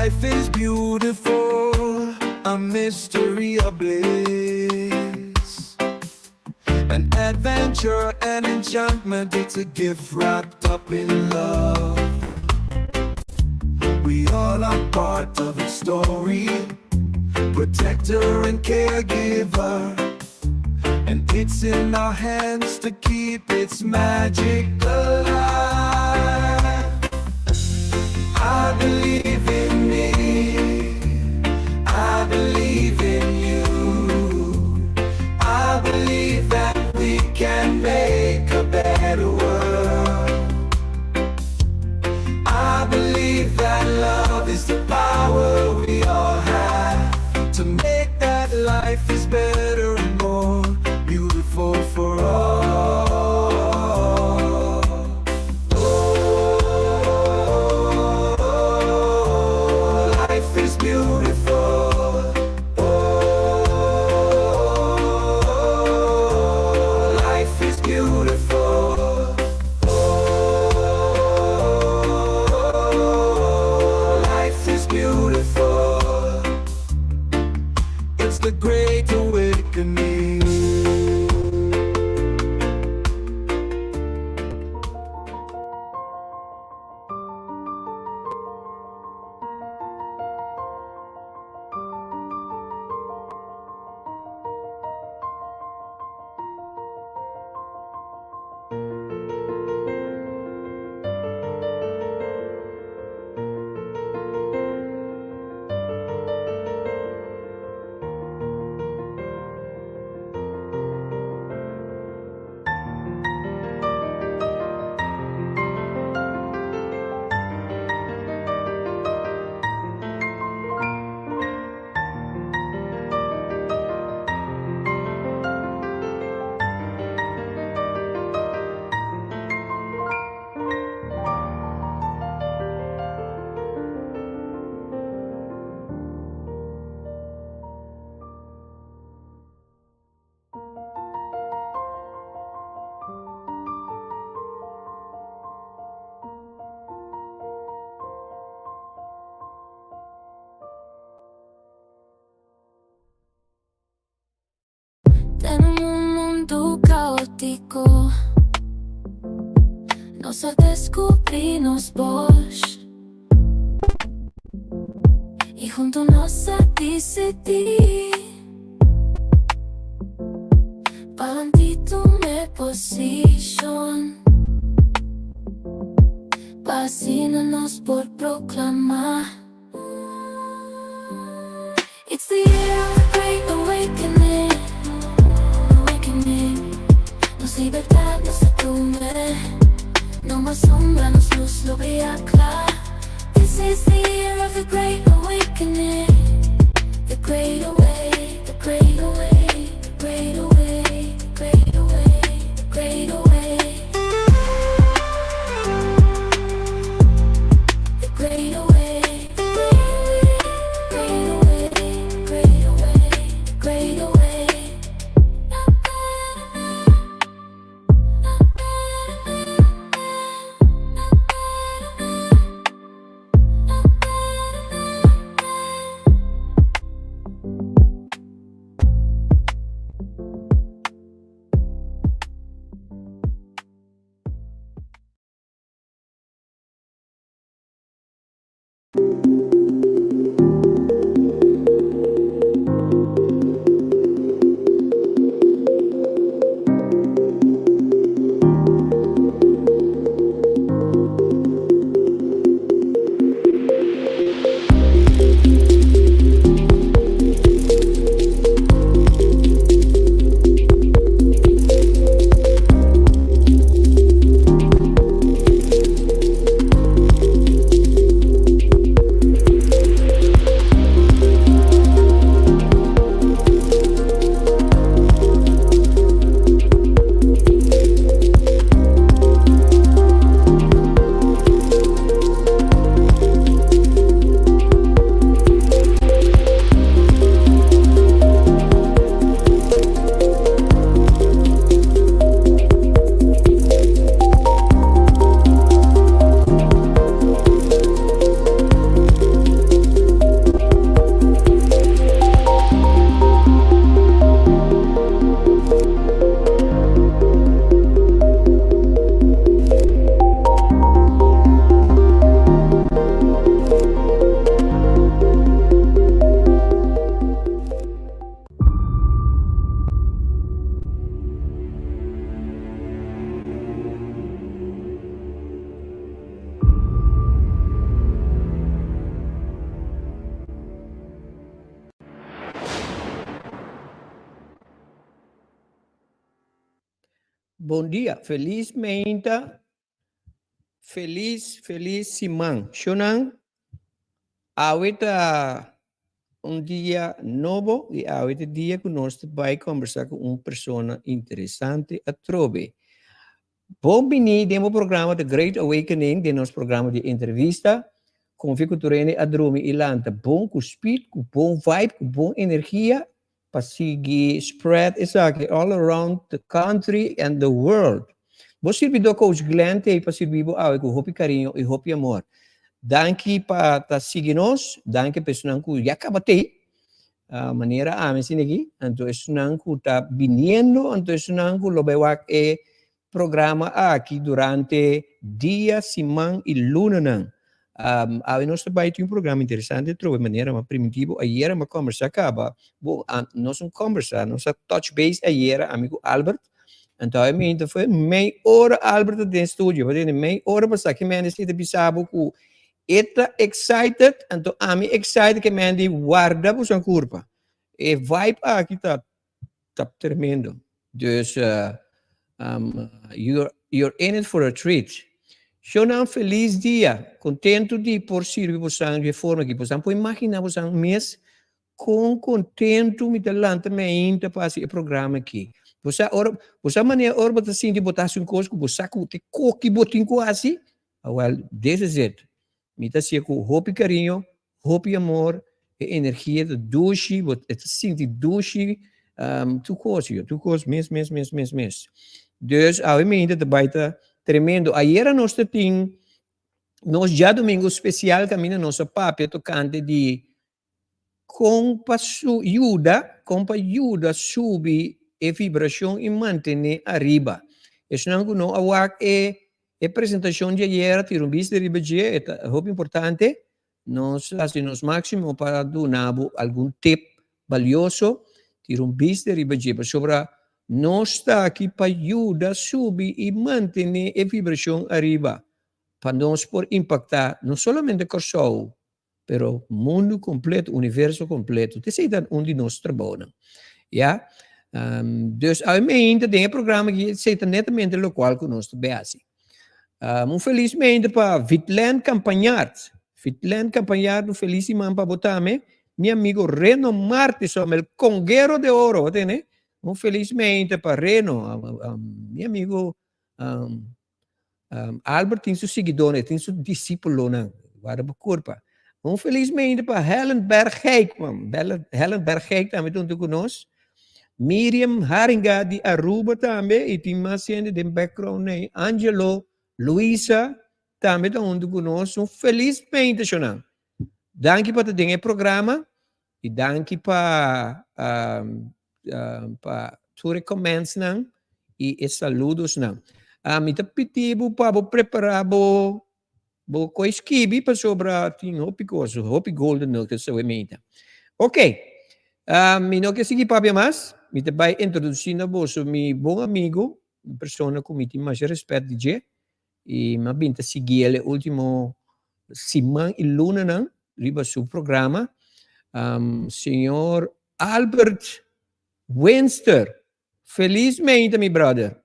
Life is beautiful, a mystery of bliss. An adventure, an enchantment, it's a gift wrapped up in love. We all are part of its story, protector and caregiver. And it's in our hands to keep its magic alive. I believe in me. I believe in you. I believe that we can make a better world. I believe that love is the power we all have to make that life is better and more beautiful for all. Oh, life is beautiful. Oh, life is beautiful. Oh, life is beautiful. It's the great awakening. Den un mundu kaótiko, nos a deskubrí nos bos i huntu nos a disidí pa tuma posishon, pa asina nos por proklamá. It's the year of the great awakening, awakening. Nos libertat, nos a tuma. No mas sombra, nos lus lo briya kla. This is the year of the great awakening. The great awake, the great awake, the great awake, the great awake, the great awake. The great awake, the great awake, the great awake, the great awake, the great awake. Bon dia, felis meinta, felis, felis siman. Shonnan, awe ta un dia nobo i awe ta dia ku nos ta bai kombersá ku un persona interesante atrobe. Bon bini den bo programa The Great Awakening, den nos programa di entrevista. Konfia ku tur hende a drumi i lanta bon, ku speed, ku bon vibe, ku bon energia pa sigui spread esaki all around the country and the world. Bo sirbidó Coach Glenn t'ei pa sirbi bo awe ku hopi kariño i hopi amor. Danki pa ta sigui nos, danki pa esunnan ku ya kaba t'ei, manera ami asina aki, anto esunnan ku ta biniendo, anto esunnan ku lo bai wak e programa aki durante dia, siman i lunanan. Awe nos ta bai tin un programa interesante trobe manera ma primitivo ayera mi a kombersá kaba. Bo, nos un kombersá, nos a touch base ayera ami ku Albert. Anto awe mi ta fue mei ora Albert ta den studio, bo tende mei ora pa sa ki mende si ta bisa bo ku e ta excited, anto ami excited ke mende warda boso a kurpa. E vibe aki ta Ta tremendo. Dus you're you're in it for a treat. Shownan felis dia. Contento di por sirbi bosan di e forma aki. Bosan por imagina bosan mes con contento mi ta lanta mi ainda pa haci e programa aki. Bo sa ora bo sa manera ora bo ta sinti bo ta haci un cos cu bo sa cu ta e koki bo tin cu haci? Awel, this is it. Mi ta hacié cu hopi cariño, hopi amor, e energia ta dushi, bo e ta sinti dushi, tur cos yo, tur cos mes mes mes mes mes. Dus awe mainta ta bay ta tremendo. Ayera nos ta tin nos djadomingo special caminda nos a papia tocante di Kon pa su yuda, kon pa yuda subi e vibrashon i mantené ariba. Esnan ku no a wak e e presentashon di ayera tira un bista riba dje, e ta hopi importante. Nos a hasi nos máksimo pa duna bo algun tip balioso, tira un bista riba dje, pasobra nos ta aki pa yuda subi i mantené e vibrashon ariba, pa nos por impaktá no solamente Kòrsou, Pero mundu kompleto, universo kompleto, ta esei ta un di nos trabounan. Ya? Dus awe meinta den e programa aki, esei ta netamente lokual ku nos ta bai hasi. Un felis meinta pa Vitlen Campagnard. Vitlen Campagnard, un felis siman pa bo tambe. Mi amigo Reno Martis, el conguero de oro, bo tene? Un felis meinta pa Reno, mi amigo Albert tin su siguidónan, e tin su disípulonan. Guarda bo kurpa. Un felis mente pa Helen Bergijk, man. Helen Bergijk tambe ta huntu ku nos. Miriam Haringa di Aruba tambe, i tin mas hende den background ei. Angelo Luisa tambe ta huntu ku nos. Un felis mente, shonnan. Danki pa ta den e programa i danki pa pa tur e commentsnan i e saludosnan. Mi ta pidi bo pa bo prepara bo bo koi skibi pasobra tin hopi kos, hopi golden nuggets awe meinta. Ok, mi no ke sigui papia mas, mi ta bai introdusi na boso mi bon amigo, un persona ku mi tin masha respet di dje i mi a bin ta sigui el e ultimo siman i lunanan riba su programa, señor Albert Winster. Feliz meinta mi brother.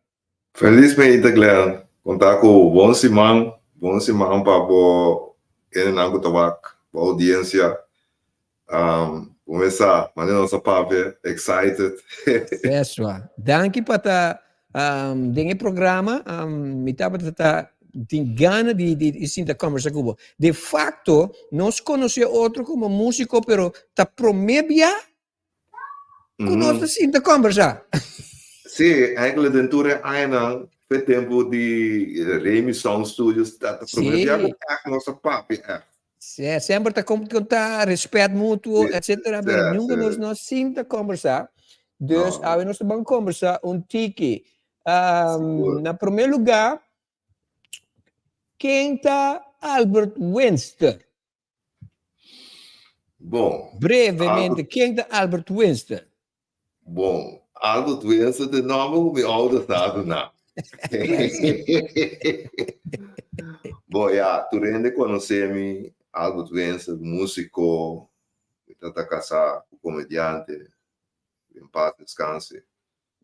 Feliz meinta Glenn. Konta ku bon siman, bon siman pa bo hendenan ku ta wak, bo audiencia. Kumesa, manera nos a papia, excited. Seswa. Danki pa ta den e programa. Mi tabata ta tin gana di di sinta kombersa ku bo. De facto, nos konosé otro komo músiko, pero ta promé bia ku nos ta sinta kombersa. Sí, eigenlijk den tur e añanan, fe tempu di Remy Sound Studios, ta promé bia ku ègt nos a papia ègt. Sí, semper ta konta respet mutuo, etcetera, pero nunca nos no sinta conversa. Dus awe nos ta ban conversa un tiki. Na primer lugar, ken ta Albert Winster? Bon. Brevemente, ken ta Albert Winster? Bon, Albert Winster ta e nòmber ku mi ouder sa duna. Bon, ya, tur hende konosé mi, Albert Winster, músiko, mi tata kasá ku komediante, en pas deskanse.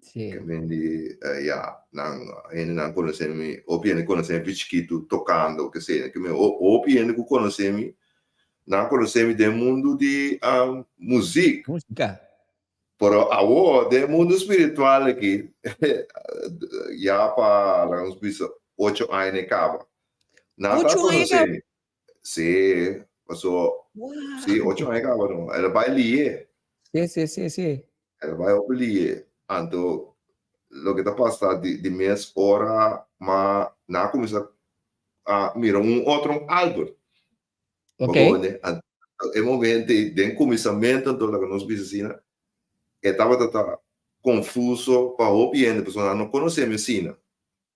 Sí. Ke men di, ya, nan hendenan konosé mi, hopi hende konosé mi pi chikitu tokando, ke sea. Ke men hopi hende ku konosé mi, nan konosé mi den mundu di muzik. Músika. Pero awor den mundu spiritual aki, ya pa laga nos bisa ocho aña e kaba. Nan ta Ocho aña konosé kaba? mi. Sí, paso, sí, ocho aña kaba no. El a bai lié. Sí, sí, sí, sí. El a bai hopi lié. Anto, loke ta pasa di, di mes ora ma nan a kuminsá a mira un otro Albert. Ok. Bo Anto, e momento ei, den kuminsamentu anto laga nos bisa asina, e tabata ta konfuso pa hopi hende, pasobra nan no konosé mi asina.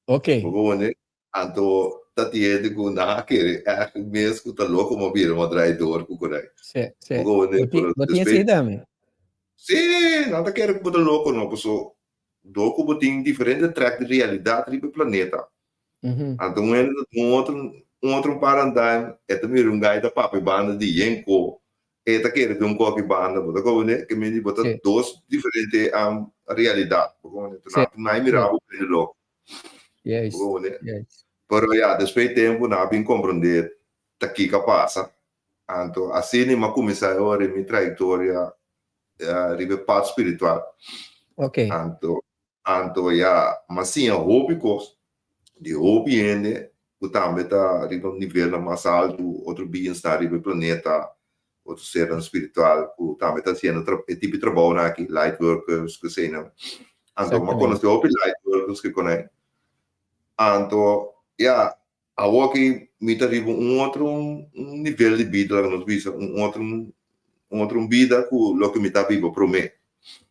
Ok. Bo wone? Anto ta tin hende ku nan a kere ègt mes ku ta loko mo bira mo draidor ku kurai. Sí, sí. Bo wone? Bo tin, Pero bo tin despues esei tambe. Sí, nan ta kere ku bo ta loko no, paso dor ku bo tin diferente trèk di realidat riba e planeta. Anto un hende ta un otro un otro paradigm, e ta mira un gai ta papia banda di yenko, e ta kere den un koki banda, bo ta komprende? Ke mindi bo ta dos diferente realidat, bo komprende? Sí. Nan a mira bo bira loko. Juist, Bo komprende? juist. Pero ya, despues di tempu nan a bin komprende ta kiko a pasa. Anto asina mi a kuminsá e ora mi trayektoria riba e pat spiritual. Ok. Anto Anto ya m'a siña hopi kos di hopi hende ku tambe ta riba un nivelnan mas altu, otro beings ta riba e planeta, otro sernan spiritual ku tambe ta hasiendo e tipo di trabounan aki, light workers ku eseinan. Anto m'a konosé hopi light workers ku konai. Anto ya awoki mi ta riba un otro nivel di bida laga nos bisa, un otro un otro bida ku loke mi ta biba promé.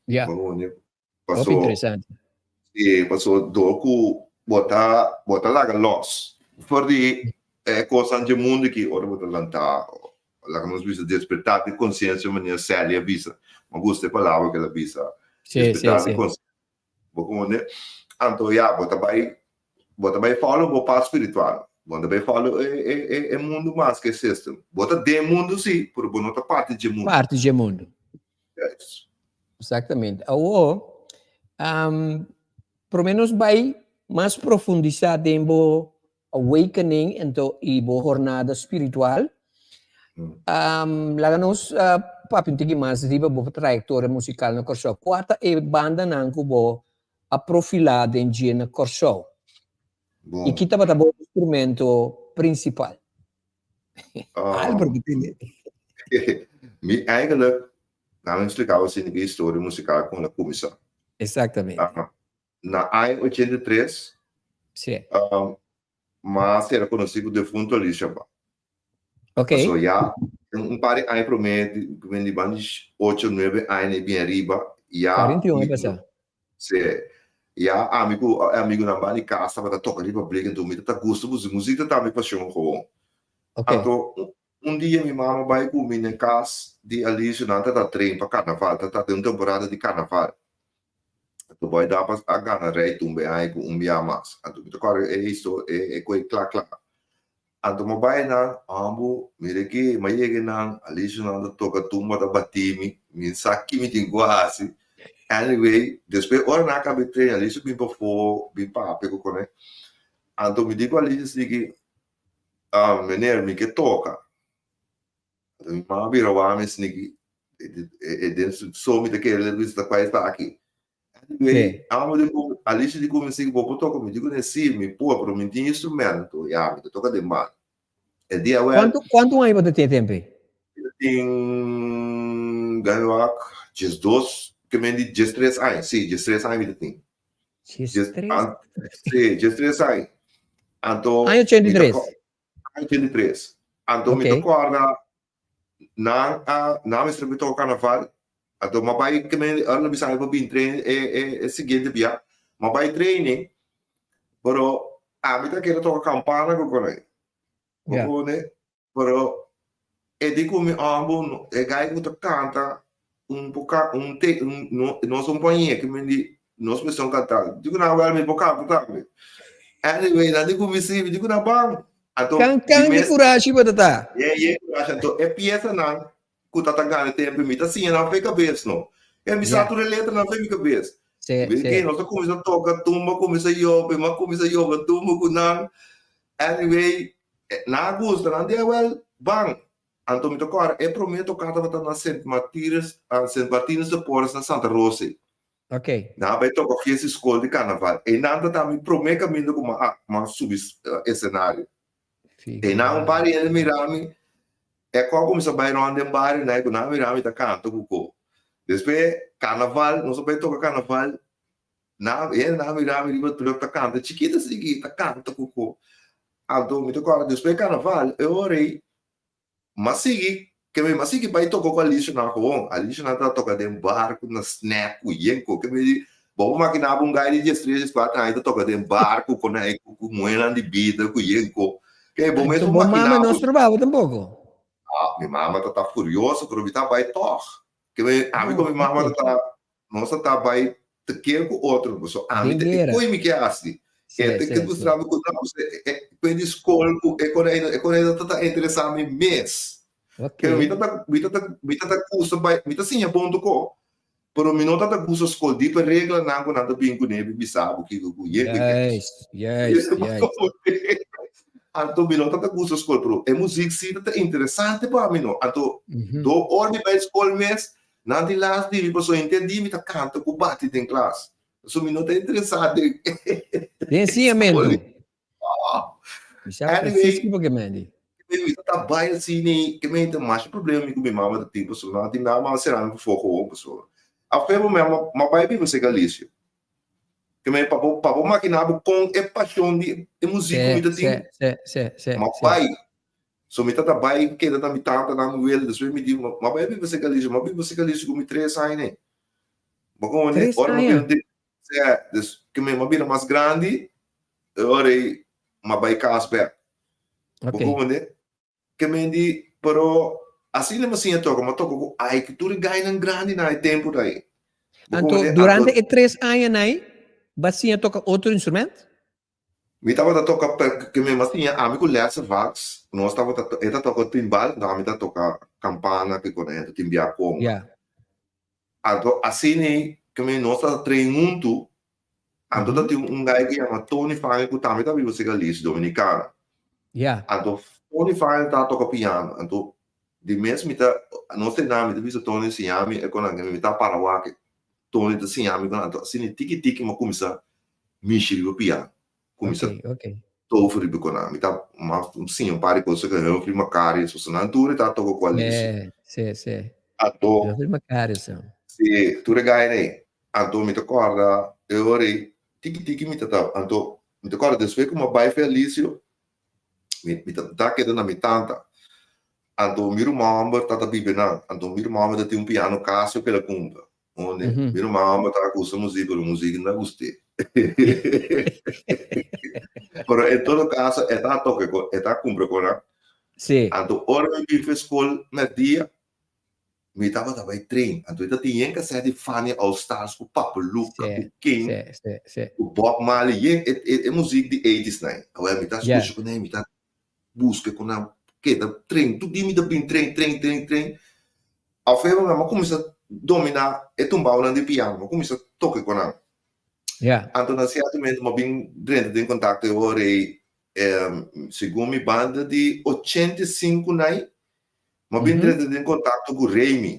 Ya. Paso, Hopi interesante. Sí, paso door ku bo ta, bo ta laga los for di e kosnan dje mundu aki ora bo ta lanta, laga nos bisa despertar di konsiensia manera Sally a bisa. Mi a gusta e palabra ku el a bisa. Sí, sí, Despertar di sí. konsiensia. Bo komprende? Anto ya, bo ta bai, bo ta bai follow bo pas spiritual. Bo no ta bai follow e, e, e, e mundu mas ku e system. Bo ta den mundu sí, pero bo no ta parti dje mundu. Parti dje mundu. Yes. Exactamente. Awo, um, prome nos bai mas profundisa den bo awakening ento i bo jornada spiritual. Um, laga nos uh, papia un tiki mas riba bo trayectoria musical na Kòrsou. Kua ta e bandanan ku bo a profilá den dje na Kòrsou? Bon. I ki tabata bo instrumento principal? Albert Um, ki tene. Mi eigenlijk, laat me explicar asina e historia musical kon a kuminsá. Exactamente. Uh, na aña 83, Sí. um, m'a sera konosí ku defunto Alicia Ba. Ok. So ya, un par di aña promé, di men di ban di ocho, nuebe aña i bien riba, ya 41 mi aña pasá. Sí. Ya ami ku e amigunan ban di kas tabata toka riba blik, anto mi ta gusta musik. Musik ta ta mi pasion gewoon. Ok. Anto un dia mi mama bai ku mi na kas di Alicio, nan ta ta train pa karnaval, ta ta den un temporada di karnaval. Anto boy Dapas a gana rei tumbe aña ku un bia mas. Anto mi ta kòrda e histo e e koe kla kla. Anto mi a bai nan, ambo, mira ki, mi a yega nan, Alicio nan ta toka tumba ta bati mi, mi sa ki mi tin ku hasi. Anyway, despues ora nan a kaba e train, Alicio bin pafó, bin papia ku kuné. Anto mi di ku Alicio asiki, ah, meneer, mi ke toka. Anto mi mama bira wak mi asiki, e den su so mi ta kere el a bisa ta kua esaki. Anyway, amo di ku Alicia di ku mi si bo por toka, mi di ku ne si, mi por, pero mi tin instrumento, ya, mi ta toka den banda. E dia wel. Kuantu, kuantu aña bo ta tin e tempu ei? Mi ta tin, gana wak, diesdos, ke men di diestres aña, si, diestres aña mi ta tin. Diestres? Si, diestres aña. Anto, Aña ochenta i tres. Aña ochenta i tres. Anto mi ta kòrda Nan a nan mester a toka karnaval, anto m'a bai ke men ora nan bisa mi pa bin train e e e siguiente bia, m'a bai training, pero ami ta kere toka kampana ku konai. Bo Ya. pone, pero e di ku mi òmber e gai ku ta kanta un por ka un te un no nos un pañe ke men di nos mester un kanta. Di ku nan wèl mi por kanta tambe. Anyway nan di ku mi si, mi di ku nan ban. Anto Kan di kan di mes kurashi bo ta ta? Ye ye kurashi. Anto e piesanan ku ta ta gana tempu mi ta siña nan fe kabes no. E mi sa Ya. tur e letranan fe mi kabes. Sí. Ke nos a kuminsá toka tumba, kuminsá yoba, mi a kuminsá yoba tumba ku nan. Anyway, nan a gusta, nan di, well, ban. Anto mi ta kòrda e promé toká tabata na Sint Martinus, Sint Martinus de Porres na Santa Rosa. Nan a bai toka fiesta di skol di karnaval. Einan ta ta mi promé kaminda ku mi a mi a subi esenario. Einan un par di hende mira mi, e kò a kuminsá bai rònt den bario nan e ku nan a mira mi ta kanta ku ko. Despues karnaval, nos a bai toka karnaval, nan hende nan a mira mi riba trùk ta kanta chikito asiki ta kanta ku ko. Anto mi ta kòrda despues karnaval e ora ei M'a sigui, ke mi m'a sigui bai toka ku Alicia-nan gewoon. Alicia-nan ta toka den bar ku na snack ku yen ku. Ke mi di, bo por makina bo un gai di diestres, dieskuater aña ta toka den bar ku kon ei ku muhénan di bida ku yen ku. Ke bo mes Anto por bo mama makina no bo. strobaba tampoko? Ah, mi mama ta ta furioso, pero mi ta bai tòg. Ke mi, ami ku Oh, mi mama ok. ta ta Nos ta ta bai te keer ku otro, paso ami Den ta e guera. koe mi ke hasi. Sí, E ta ke sí, sí. mustra mi ku no, e e koe di skol ku e kore e kore ta ta interesá mi mes. Ok. Pero mi ta ta mi ta ta mi ta ta gusta bai mi ta siña bon tokó, pero mi no ta ta gusta skol di pa reglanan ku nan ta bin kuné pi bisa bo kiko ku ye ku ye. Juist, juist, juist. Anto mi no ta ta gusta skol, pero e muzik si ta ta interesante pa mi no. Anto do ora mi bai skol mes Nan di las di mi pasobra henter di mi ta kanta ku bati den klas. Pasobra mi no ta interesá den Den enseñamentu. Mi sa Anyway, precies kiko ke men di. Mi ta bai asina i ke men ta masha problema mi ku mi mama ta tin pasobra nan tin mi mama a sera mi pafó gewoon pasobra. Afe bo mi a bai biba serka Alicio. Ke men pa bo pa bo makina bo kon e pashon di e muzik ku mi ta tin. Ma bai So mi tata bai keda na mi tata na mi wela, despues mi di, ma bai biba serka Alicia, ma biba serka Alicia ku mi tres aña nei. Bo komo Tres ora mi aña? bira sí, des ke mi bira mas grandi, e ora ei ma bai kas bek. Bo komo Ke men di, pero asina mi a siña toka, mi a toka ku Ike, tur e gainan grandi na e tempu ta ei. Bo Anto, durante e tres aña nai, bo a siña toka otro instrument? Mi tabata toka ke mi a siña ami ku Lester Vax, nos tabata e ta toka timbal, anto ami ta toka kampana ke kon e timbia konga. Anto asina ke mi nos tabata train huntu, anto ta tin un guy ku yama Tony Fangel ku tambe ta biba serka Lis, Dominicano. Anto Tony Fangel ta toka piano, anto di mes mi ta nos ta mi ta bisa Tony siña mi e kon mi ta para wak Tony ta siña mi kon anto asina tiki tiki mi a kuminsá mishi riba piano, kuminsá tover riba konan. Mi ta mas siña un par di kos ku Humphrey Macarius, pasobra nan tur e ta toka ku Alicia. Sí, sí. Anto, Humphrey Macarius. Sí, tur e gainan ei. Anto mi ta kòrda e ora ei, tiki tiki mi ta ta, anto mi ta kòrda despues ku mi a bai fe Alicio, mi mi ta ta keda na mi tanta. Anto mi ruman hòmber ta ta biba einan, anto mi ruman hòmber ta tin un piano Casio ku el a kumpra. Onde mi ruman hòmber ta gusta muzik, pero muzik no ta gust'é. Pero en todo caso e ta toka ku, e ta kumpra ku nan. Anto ora mi bin for skol mèrdia, mi tabata bai train. Anto e ta tin yen kasèt di Fania All Stars ku Papa Luca, ku King, ku Bob Marley, yen e muzik di eighties nan. Awor mi ta skucha ku nan, mi ta buska ku nan keda train tur dia mi ta bin train train train train alfredo nan a kuminsá dominá e tumbaunan di piano mi a kuminsá toka ku nan anto na sierto momento mi a bin drenta den kontakto e ora ei segun mi banda di 85 nai mi a bin drenta den kontakto ku Remy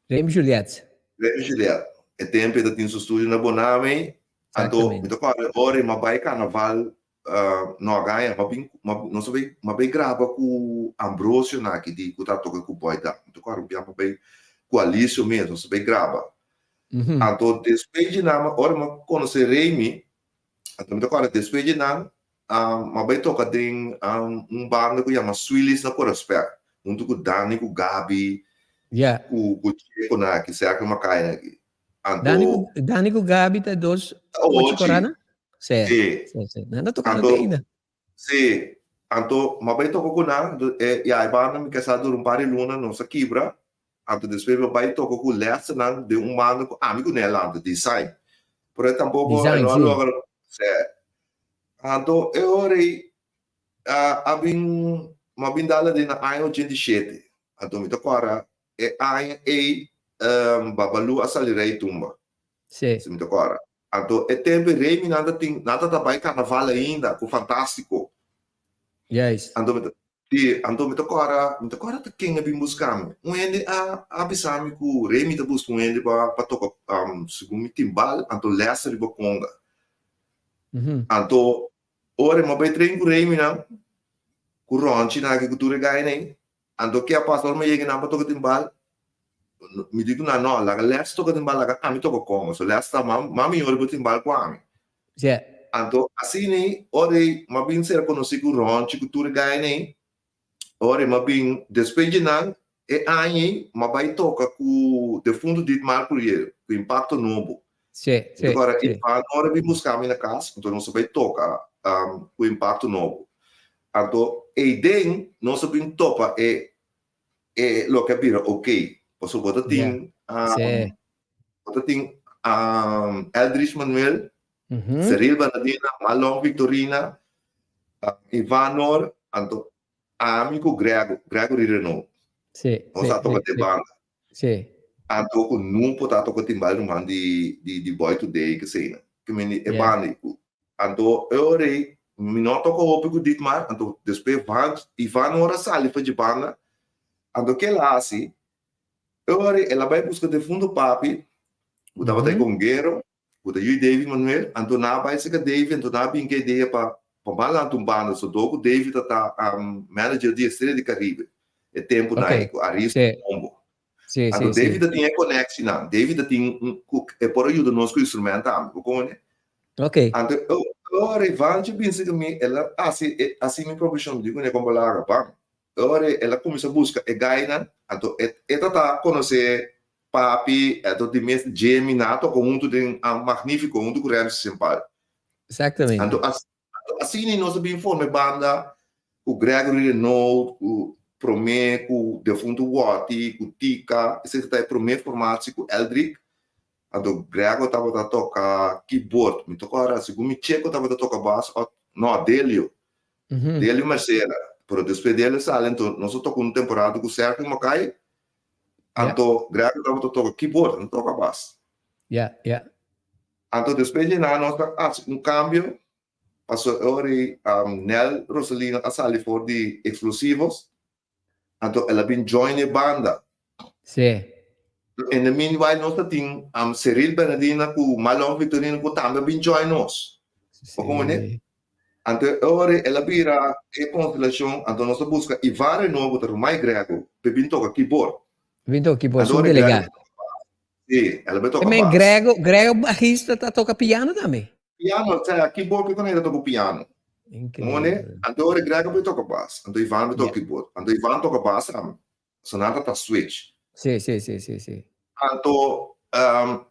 Remy Juliet Remy Juliet e tempu e ta tin su studio na Bonami anto mi ta kòrda e ora ei mi a bai karnaval No a gaña, m'a bin, m'a, nos a bay, m'a bay graba ku Ambrosio na aki di ku ta toka ku Boy Dam. Mi ta kòrda un bia m'a bay ku Alicio mes, nos a bay graba. Anto despues di nan, ora m'a konosé Remy, anto mi ta kòrda despues di nan, m'a bay toka den un banda ku yama Swillies na Koraspèk, huntu ku Dani, ku Gaby, ku ku Checo na aki, Sergio Macaya na aki. Anto. Dani ku, Dani ku Gaby ta dos ochi korana? Sí. Sí. Sí, sí. Nan ta tocando Anto, te ainda. sí. Anto, m'a bai toca cu nan, do, e, ya, e banda mi casá dura un par di luna, nos a kibra. Anto despues mi a bai toca cu Lesternan den un banda cu ami cu Nel anto, Design. Pero e tampoco, e Design, no a sí. logra, sí. Anto, e ora ei, a, a bin, m'a bin dal aden na aña 87. Anto mi ta cora e aña ei, Babalu a sali rei tumba. Si mi ta kòrda. Anto e tempu e Remy nan ta tin, nan ta ta bai karnaval ainda ku Fantástiko. Juist. Anto mi ta, si, anto mi ta kòrda, mi ta kòrda ta ken a bin buska mi. Un hende a a bisa mi ku Remy ta buska un hende pa pa toka segun mi timbal, anto Lester riba konga. Anto ora mi a bai train ku Remy nan, ku Ronchi nan aki ku tur e gainan ei, Anto ke a pasa ora mi yega nan pa toka timbal, mi di ku nan, no, laga Les toka timbal, laga ami toka konga. So Les ta mas mihó riba timbal ku ami. Anto asina ei, ora ei mi a bin ser konosí ku Ronchi, ku tur e gainan ei, ora ei mi a bin, despues di nan, e aña ei mi a bai toka ku defuntu Dietmar Curiel, ku Impacto Nobo. Mi ta kòrda Ivan ora bin buska mi na kas, anto nos a bai toka ku Impacto Nobo. Anto eiden nos a bin topa e e loke a bira ok. Pasobra bo ta tin bo ta tin Eldridge Manuel, Cyril Bernardina, Malon Victorina, Ivanor, anto ami ku Grego, Gregory Renaud. Nos a toka den banda. Anto ku Nupo ta toka timbal ruman di di Boy Today keseina. Ke mende e banda ei ku. Anto e ora ei mi no a toka hopi ku Dietmar, anto despues Ivan Ivan ora a sali for dje banda, anto ke el a hasi, e ora ei el a bai buska defunto papi ku tabata e konguero, Ku ta yui David Manuel, anto nan a bai serka David, anto nan a bin ku e idea pa pa ban lanta un banda. So dor ku David ta ta manager di Estrella di Caribe e tempunan ei, ku Aris Combo. Anto David ta tin e conexinan, David ta tin un ku e por a yuda nos ku instrument tambe, bo komprende? Anto e ora Ivanchi a bin serka mi, el a hasi e hasi mi proposishon, mi di kuné kon bo laga, ban. E ora el a kuminsá buska e gainan, anto e e ta ta konosé Papi, anto di mes Jimmy nan a toka huntu den Magnifico huntu ku Ramsey Sempal. Exactamente. Anto asina nos a bin forma e banda ku Gregory Renaud, ku promé ku defuntu Watty, ku Tika, esei ta e promé formatie ku Eldrick. Anto Grego tabata toka keyboard, mi ta kòrda segun mi Checo tabata toka bas òf no Delio, Delio Mercera, pero despues Delio sali anto nos a toka un temporada ku Sergio Mackay. Anto Greg tabata toka keyboard, no toka bas. Ja, ja. Anto despues di nan nos a hasi un cambio, paso e ora ei Nel Rosalina a sali for di Explosivos, anto el a bin join e banda. Sí. In the meanwhile nos ta tin Cyril Bernardina ku Malon Victorino ku tambe a bin join nos. Sí. Bo komprende? Anto e ora el a bira e konstelashon, anto nos a buska Ivan Renaud ku ta ruman Grego p'e bin toka keyboard. Bin toka keyboard, su delegá. Sí, el a bin toka Men bas. Grego, Grego bajista ta toka piano tambe? Piano, o sea, keyboard ku ta toka piano. Increíble. Anto ora Grego bin toka bas, anto Ivan bin toka keyboard. Anto Ivan toka bas tambe. So nan ta ta switch. Sí, sí, sí, sí, sí. Anto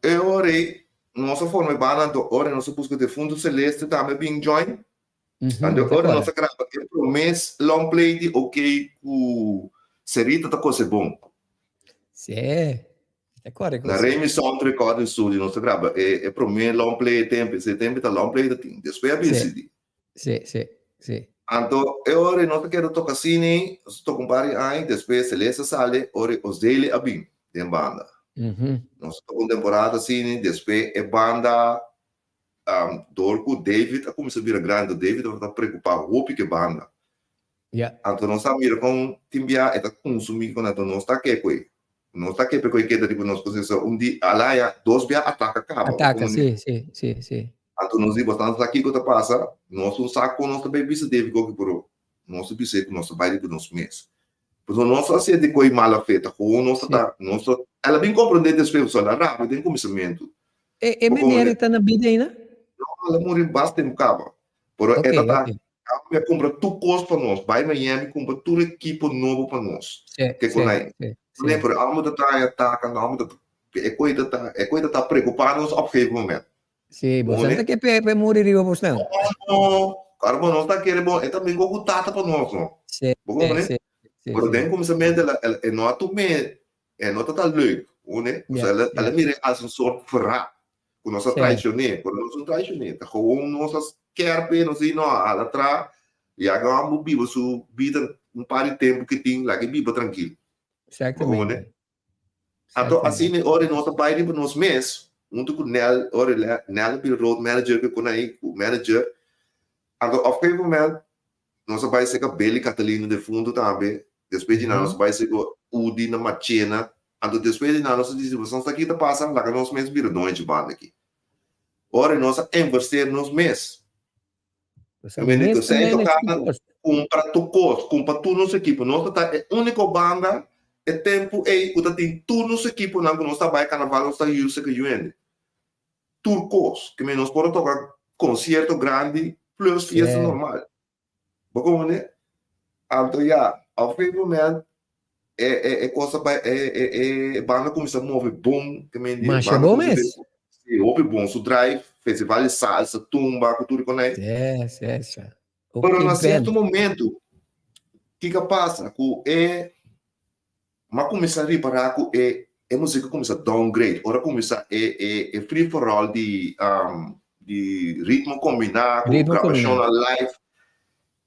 e ora ei nos a forma e banda, anto ora nos a buska Defunto Celeste tambe bin join. Anto e ora nos a graba e prome long play di OK ku Cerita ta kose bon. Sí, ta kore Na Remy Sound Recording Studio nos a graba e prome long play e tempo, ese tempo ta long play ta tin, despues a bin CD. Sí, sí, sí. Anto e ora ei nos ta keda toka asina, nos a toka un par di aña, despues Celeste a sali, ora ei Osdely a bin den banda. Nos a toka un temporada asina, despues e banda, dor ku David a kuminsá bira grandi, David tabata preokupá hopi ku e banda. Anto nos a mira kon tin bia e ta kunsumí kon, anto nos ta ke ku e. Nos ta kepe ku e keda riba nos konsiensia un di alaya dos bia ataka kaba. Ataka, sí, sí, sí, sí. Anto nos di bastante sa kiko ta pasa, nos un sa kon nos ta bai bisa David koki pero nos ta bis'é ku nos ta bai riba nos mes. Pasobra nos a hasié di koe mala fe, ta kon nos ta ta, nos ta, el a bin komprendé despues pasobra el a rabia den kuminsamentu. E e meneer ta na bida ainda? No, el a muri basta tempu kaba. Pero e ta ta Ami a kumpra tur kos pa nos, bai Miami kumpra tur ekipo nobo pa nos. Ke ku nai. Nee, pero amo ta traha ataka, no amo ta e koe ta ta e koe ta ta preocupa nos op gegeven moment. Sí, bo sa ke pe pe muri riba bos nan. No, claro bo nos ta kere bo e ta mingo ku tata pa nos no. Sí, Bo comprende? sí, sí, Pero sí. den kuminsamentu el el e no a tum'é e no ta ta leuk, une? Ja, Osea el ja. a mir'é als un soort verraad. Ku nos a Sí. traicion'é, pero nos no traicion'é, ta gewoon nos a skerp'é, nos di no, hala tra, ya ku amo biba su bida un par di tempu ke tin, laga e biba trankil. Exactamente. Anto asina e ora nos a bai riba nos mes. Huntu ku Nel, ora Nel a bira road manager ku kon ei, ku manager. Anto op gegeven moment nos a bai serka Billy Catalino defuntu tambe. Despues di nan nos a bai serka Udi na Marchena. Anto despues di nan nos a disi, Boso sa ki ta pasa? Laga nos mes bira doño dje banda aki. Ora nos a invertir nos mes. Kumpra tur kos, kumpra tur nos ekipo. Nos ta ta e úniko banda e tempu ei ku ta tin tur nos ekiponan ku nos ta bai karnaval nos ta usa ku yuende. Tur kos. Ke men nos por a toka konsierto grandi plus fiesta normal. Bo komprende? Anto ya, op un gegeven moment e e e kos a bai e e e banda kuminsá move bon ke men di Masha banda bon kuminsá mes. Sí, hopi bon. Su drive, festival di salsa, tumba, ku tur e konai. Yes, yes. Pero Hopi na sierto band. momento, kiko a pasa? Ku e m'a kuminsá ripará ku e e musika kuminsá downgrade. Ora kuminsá e e e free for all di di ritmo kombiná ku Ritmo grabashon kombiná. na live,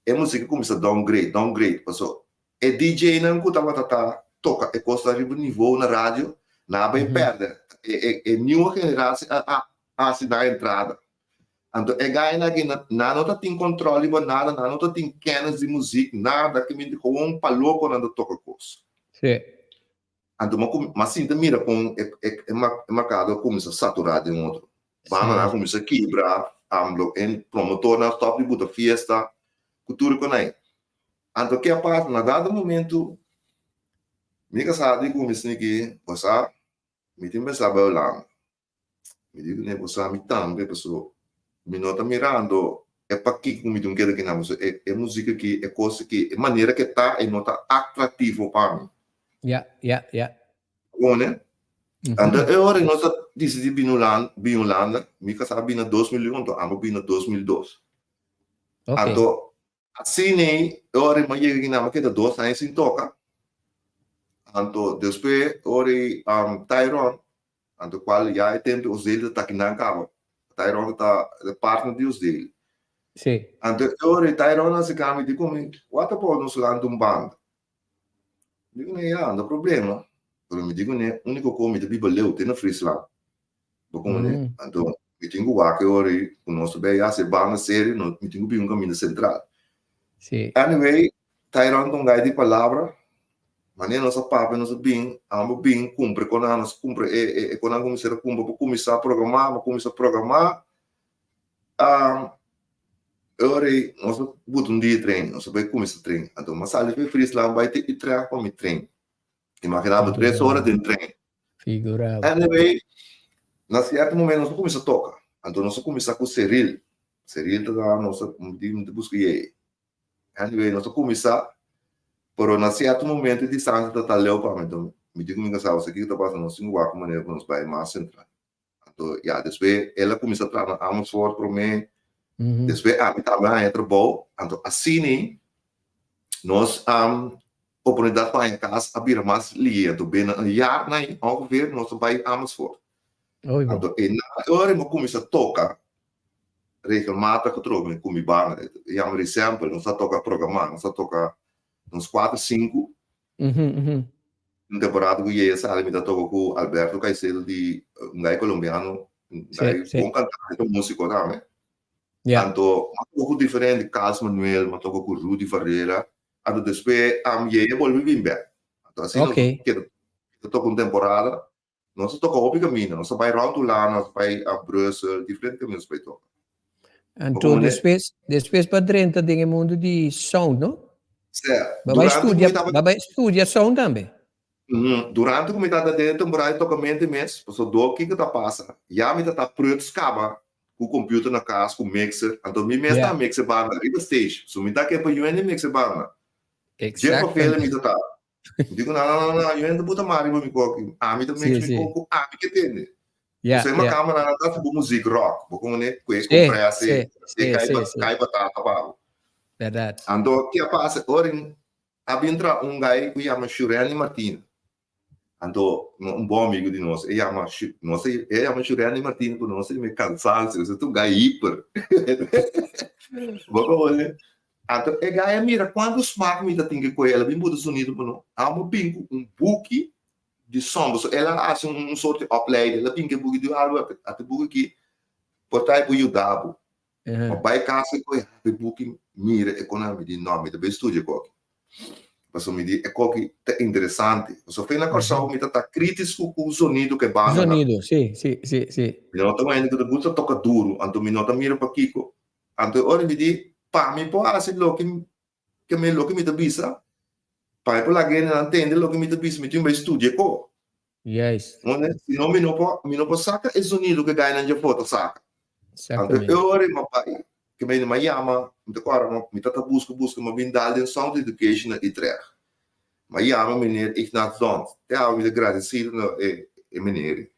e musika kuminsá downgrade, downgrade. Paso E DJ-nan ku tabata ta toka e kosnan riba nivou na radio, nan a bai pèrdè. E nieuwe generatie a hasi nan entrada. Anto e gainan aki nan no ta tin kòntròl riba nada, nan no ta tin kènis di muzik, nada, ki minti gewoon pa loko nan ta toka kos. Sí. Anto mi a sinta mira kon e merkado a kuminsá saturá den otro. Bandanan a kuminsá kibra, e promotornan a stòp di buta fiesta ku tur e konai. Anto ke a pasa? Na dado momentu mi kasá di ku mi sniki, bo sa mi tin pensá bai Hulanda. Mi di kuné, bo sa mi tambe paso mi no ta mirando e pakiko ku mi tin keda kinan paso e e musika aki, e kos aki, e manera ke ta e no ta atrativo pa mi. Ya, ya, ya. Pone. Anto e ora nos a disidí bini Hulanda, bin Hulanda, mi kasá a bini na 2001, anto amo bini na 2002. Ok. Anto Asina ei, e ora ei mi a yega kinan, mi a keda dos aña sin toka. Anto despues ora ei Tyron, anto kual ya e tempu Osdale ta ta kinan kaba. Tyron ta e partner di Osdale. Sí. Anto e ora ei Tyron a aserká mi di ku mi, What about nos lanta un banda? Mi di kuné, ya, no problema. Pero mi di kuné, úniko kos mi ta biba leu, te na Friesland. Bo komprende? Anto mi tin ku wak e ora ei ku nos ta bai hasi e banda serio, no, mi tin ku bin un kaminda sentral. Sí. Anyway, Tyron ta un gai di palabra. Manera nos a papia, nos a bin, amo bin kumpra kon nan, nos kumpra e e e kon nan kuminsá ta kumpra pa kuminsá programá, pa kuminsá programá. Um, e ora ei nos a buta un dia train, nos a bai kuminsá train. Anto mi a sali for Friesland bai te Utrecht pa mi train. Imaginá bo tres ora den trein. Figurá bo. Anyway, na sierto momento nos a kuminsá toka. Anto nos a kuminsá ku Cyril. Cyril ta da nos a di ta buska yei. Anyway, nos a kuminsá, pero na sierto momento e distansia ta ta leu pa mi. Anto mi di ku mi kasá, Kiko ta pasa? Nos tin ku wak un manera ku nos bai mas sentral. Anto ya, despues el a kuminsá traha na Amersfoort promé, despues ami tambe a haña trabou. Anto asina nos oportunidat pa haña kas a bira mas lihe. Anto binnen un jaar na ongeveer nos a bai Amersfoort. Anto e na e ora mi a kuminsá toka regelmatig atrobe ku mi banda. E yama Resample, nos a toka programá, nos a toka nos kuater sinku. Un temporada ku Yeye sali mi ta toka ku Alberto Caicedo di un gai colombiano, un gai bon kantante, un músiko tambe. Anto mi a toka ku diferente, Carlos Manuel, mi a toka ku Rudy Varela, anto despues Yeye a bolbe bin bèk. Anto asina nos keda toka un temporada. Nos a toka hopi kaminda, nos a bai rònt Hulanda, nos a bai a Brussel, diferente kaminda nos a bai toka. Anto despues, despues bo a drenta den e mundu di sound, no? Sè, Bo bai durante ku mi studia, tabata bo bai studia sound tambe? Durante ku mi tabata den e temporada di tokamentu mes, pasobra dor kiko ta pasa, ya mi ta ta pruts kaba ku computer na kas, ku mixer, anto mi mes ta mix e banda riba stage, so mi ta ke pa yuende mix e banda. Dje papel mi ta ta. Mi dico, no, no, no, no, yo no buta mari pa mi koki. Ami ta mix mi koko, ami ke tende. Yeah, Você uma yeah. câmera na tá tipo music rock, bo como ne, que Sí, compresse, sí, e sí, cai sí, ba, sí. cai batata pa. Verdad. Anto, que pasa? Ora a entra un guy que llama Shureni Martina. Anto, un bon amigo di nos, e yama, nos, e yama Shureni Martina, pero nos yama cansancio, ese ta un guy hiper. Bo como ne? Anto e guy a mira cuanto smaak mi ta tin ke koe, el a bin buta sonido pa no. Amo bin ku un buki. di sound. So el a hasi un soort di opleiding. El a bin ku e buki di algu ate buki aki por ta e por yuda bo. Ma bai kas e koe habi buki mira e konan mi di no mi ta bai studia e koki. Pasobra mi di e koki ta interesante. Pasobra fe na Kòrsou mi ta ta kritis ku ku zonido ku e bandanan. Zonido, si, si, si, si. Mi no ta un hende ku ta gusta toka duru, anto mi no ta mira pakiko. Anto e ora mi di pa mi por hasi loke ke mi loke mi ta bisa, pa mi por laga hendenan tende loke mi ta bisa, mi tin bai studia ko. Juist. Si no mi no por, mi no por saka e zonido ku e gainan dje for ta saka. Anto e ora mi a bai, ke mi a yama, mi ta kòrda mi ta buska buska, mi a bin dal den Sound Education na Utrecht. Mi a yama meneer Ignaz Dhont, te awe mi ta gradesido na e meneer ei.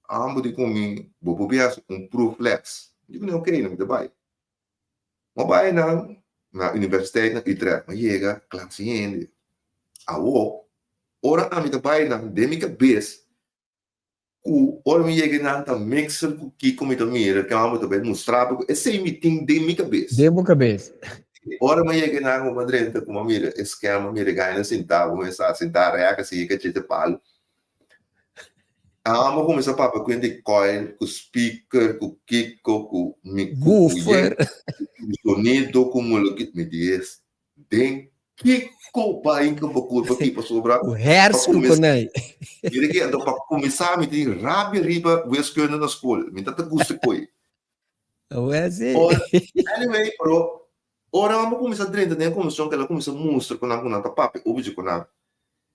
Ambo di ku mi, bo por bin hasi un proefles. Mi di ku nan, oké, mi ta bai. Mo bai nan na universiteit na Utrecht, mo yega klas hende. Awo, ora ami ta bai nan den mi kabes ku ora mi yega nan ta mixer ku kiko mi ta mira, ke amo ta bai mustra bo ku esei mi tin den mi kabes. Den bo kabes. Ora mi yega nan ku mi a drenta ku mi a mira e skerm, mi mira e gaina sintá, ku mi sa sintá rèk asi kachete palu. Amo kuminsá papia ku hende coil, ku speaker, ku kiko, ku mi ku ku Woofer. ku sonido, ku mulo ki mi di es den kiko bai ku bo kurpa ki pasobra Ku pa hers ku kuminsá konai. mira ki anto pa kuminsá mi tin rabia riba wiskunde na skol mi ta ta gusta koe. Awel si. Ora anyway pero ora amo kuminsá drenta den e komishon kila kuminsá mustra ku nan ku nan ta papia obi dje ku nan.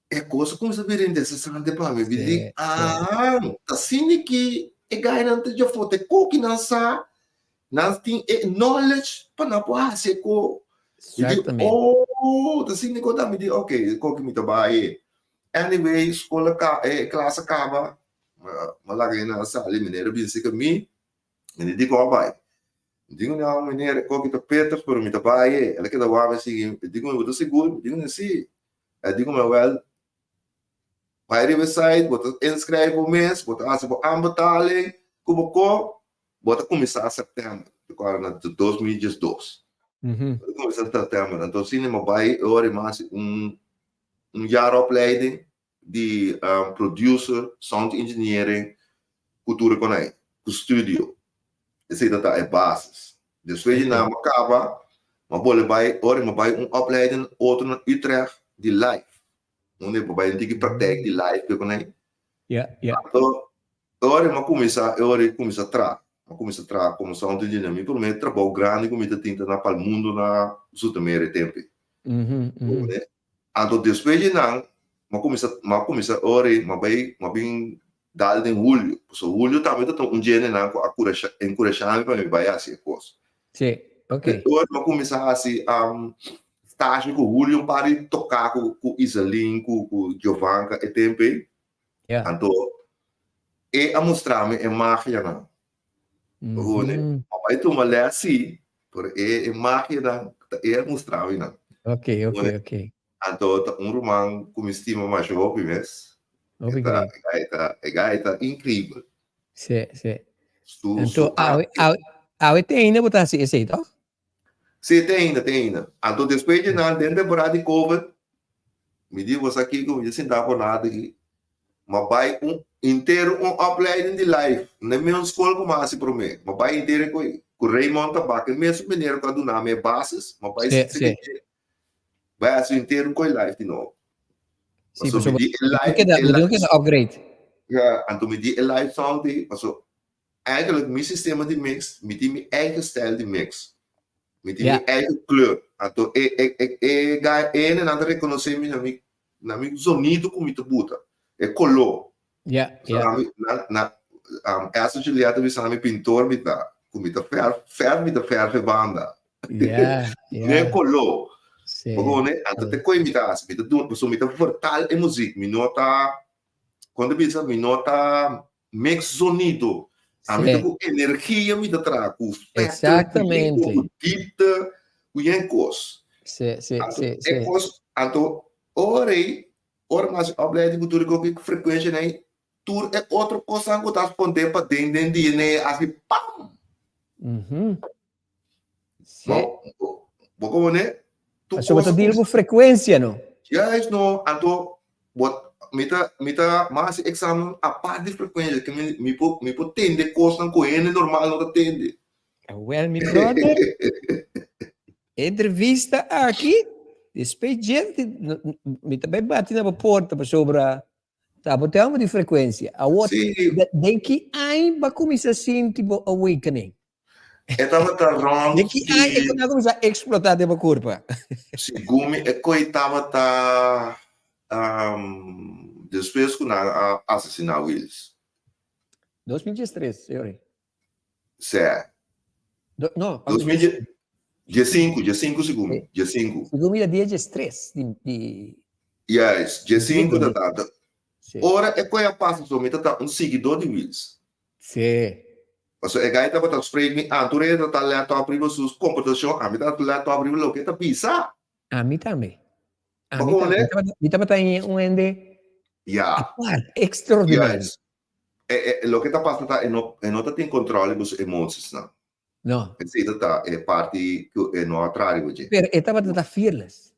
E kos a kuminsá bira interesante pa mi. Mi di, ah, ta asina ki e gainan ta djafó, ta e koki nan sa, nan tin e knowledge pa nan por hasi e ko. Mi di, oh, ta asina ku ta. Mi di, ok, e koki mi ta bai e. Anyway, skol a kaba, e klas a kaba, mi a laga nan sali, meneer a bin sika mi, mi di, dikon a bai? Mi di ku nan, meneer, e koki ta Peters, pero mi ta bai e. El a keda wak mi sigui, mi di ku mi, bo ta sigur? Mi di ku nan, si. E di ku mi, wèl, bai riba e site, bo ta inskrijf bo mes, bo ta hasi bo aanbetaling ku bo ko, bo ta kuminsá sèptèmber, mi kòrda na 2012. Bo ta kuminsá sèptèmber, anto asina mi a bai e ora i mi a hasi un un jaaropleiding di producer, sound engineering ku tur e konai, ku studio. Esei ta ta e basis. Despues di nan mi a kaba, mi a bolbe bai, ora mi a bai un opleiding otro na Utrecht di live. Unda mi a bai un tiki praktijk di live ku e konai. Anto ora mi a kuminsá, e ora mi a kuminsá traha. Mi a kuminsá traha komo sound engineer. Mi promé trabou grandi ku mi ta tin ta na Palmundo na Zoetermeer e tempu ei. Anto despues di nan, m'a kuminsá, m'a kuminsá ora ei, m'a bai, m'a bin dal den Julio. Pasobra Julio tambe ta ta un djendenan ku a kurashá, enkurashá mi pa mi bai hasi e kos. Sí, ok. E ora m'a kuminsá hasi stage ku Julio un par di toká ku ku Iselin, ku ku Giovanka e tempu ei. Ja. Anto e a mustra mi e magianan. Rune, a bai tuma les sí, pero e e magianan ta e a mustra mi nan. Ok, ok, Rune, ok. Anto ta un ruman ku mi stima masha hopi mes. Hopi E ta, great. e gai ta, e gai ta inkribel. Sí, sí. Su, Anto su awe, arte. awe, awe te ainda bo ta hasi esei, toch? Sí, te ainda, te ainda. Anto despues di nan, den temporada di Covid, mi di bo sa kiko, mi ta sinta por nada aki. Ma bai un intero un opleiding di live, na e mesun skol ku mi a hasi promé. Ma bai intero ku ku Raymond Tabak, e mesun meneer ku a duna mi e basis, ma bai Sí, sinti sí. dje, bai hasi intero un koe live di nobo. Sí, Pasobra mi pasobra di e bo live, keda, e bo live, keda upgrade. ja, anto mi di e live sound ei, pasobra Eigenlijk mi sistema di mix, mi tin mi eigen stijl di mix. Mi tin mi eigen kleur. Anto e e e e guy e hendenan ta rekonosé mi na mi na mi zonido ku mi ta buta, e koló. Ja, So ja. ami na na um Esther Juliet ta bisa mi pintor mi ta, ku mi ta fèrf fèrf mi ta fèrf e banda. Ja, Ne ja. koló. Sí, Bo kono? Anto sí. te koe mi ta hasi, mi ta duna pasobra mi ta vertaal e muzik, mi no ta kon ta bisa mi no ta Mix zonido. Ami ta Sí. ku energia mi ta traha, ku fète, ku Exactamente. ku diepte, ku yen kos. Sí, sí, Anto sí, e sí. kos, anto ora ei, ora mi hasi opleiding ku tur e koki frekuenshanan ei, tur e otro kosnan ku ta skonde paden den DNA hasi pam! Mhm. Sí. Bo, bo, bo komo ne? Tur Pasobra kos ta deal ku frekuensia, no? Juist no, anto bo. mi ta, mi ta, m'a hasi examen apart di frekuensia, ke mi, mi por, mi por tende kosnan ku hende normal no ta tende. Awel mi brother, entrevista aki, despues dje, mi ta bai bati na bo porta pasobra ta bo tema di frekuensia. Awor, Sí. den ki aña bo a kuminsá sinti bo awakening? E tabata rond Den ki aña e di, a kuminsá eksplotá den bo kurpa? segun mi, e koi tabata um, despues ku nan a asesiná Willis. 2013, señores. Sè. Do, no, 2015, 15 segun mi, 15. Segun mi ta dia 13 di, di Juist, 15 ta ta. Sí. Ora e koi a pasa so, mi ta ta un siguidó di Willis. Sí. Pasobra e gai tabata spreek mi anto e ta let op riba su komportashon, ami ta let op riba loke e ta bisa. Ami tambe. Bo Ami kon tambe. e? Mi tabata, mi tabata un hende Ya. apart, extraordinario. Juist. E, e, loke ta pasa ta e no, e no ta tin control riba su emotiesnan. No. Esei ta ta e parti ku e no a traha riba dje. Pero e tabata ta fearless.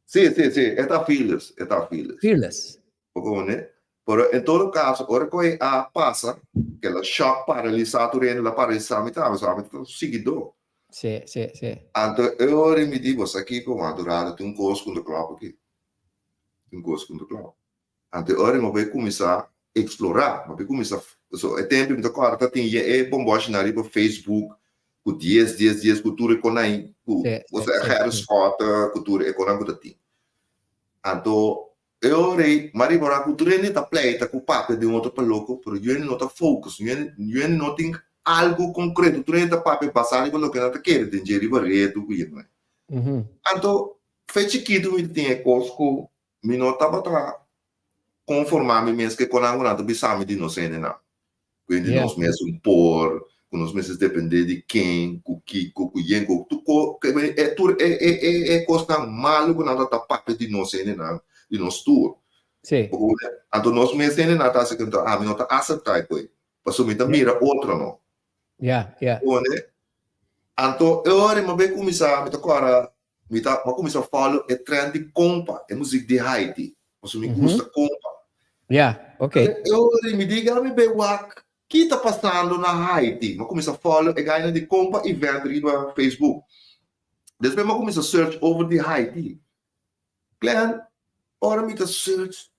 Sí, sí, sí, e ta fearless, e ta fearless. Fearless. Bo komprende? Pero en todo caso, ora ku e a pasa, ke la shock paralisá tur hende, la paralisá mi tambe, so ami ta siguidó. Sí, sí, sí. Anto e ora mi di, bo sa kiko, madurada tin un kos ku no ta klòp aki. Tin un kos ku no ta klòp. Anto e ora mi bai kuminsá eksplorá, mi bai kuminsá, so e tempu mi ta kòrda ta tin e bombòshinan riba Facebook ku dies, dies, dies, ku tur e konai, ku osea Gerrit Schotte, ku tur e konan ku ta tin. Anto e ora ei mi a ripará ku tur hende ta pleita ku papia den otro pa loko, pero yu hende no ta focus, yu hende yu hende no tin algu konkreto, tur hende ta papia basá riba loke nan ta kere den dje riba redu ku yende. Anto fe chikitu mi ta tin e kos ku Mi no tabata konformá mi mes ku e konan ku nan ta bisa mi di nos hendenan. Ku hende nos mes un por, ku nos mester dependé di ken, ku kiko, ku yen, ku tur ko, e tur e e e e kosnan malu ku nan ta papia di nos hendenan, di nos tur. Anto nos mes hendenan ta hasi ku ami no ta aseptá e koe, pasobra mi ta mira otro no. Anto e ora mi a bai kuminsá, mi ta kòrda Mi ta mi a kuminsá follow e trend di kompa, e muzik di Haiti, pasobra mi gusta kompa. Ya, ok. E ora mi di mi bai wak ki ta pasando na Haiti. Mi a kuminsá follow e gainan di kompa event riba Facebook. Despues mi a kuminsá search over di Haiti. Glenn, ora mi ta search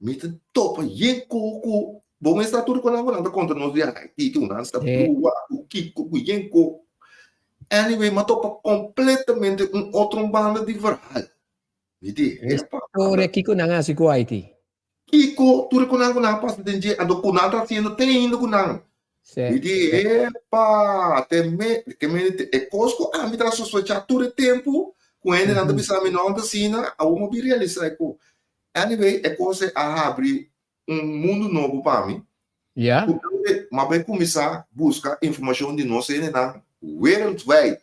Mi ta topa yen ku ku bo mes ta tur ku nan ku nan ta konta nos di Haiti ku nan ta brua ku kiko ku yen ku. Anyway, mi a topa kompletamente un otro banda di verhaal. Mi di, epa. Historia kiko nan hasi ku Haiti. Kiko tur ku nan ku nan a pasa den dje, anto ku nan ta hasiendo te ainda ku nan. Mi di, epa, te me, ke me e kos ku ami ta sospechá tur e tempu ku hendenan ta bisa mi no ta asina, awor mi a bin realisá ku Anyway, e kos ei a habri un mundu nobo pa mi. Ya. Ku mi a bai kuminsá buska informashon di nos hendenan wereldwijd.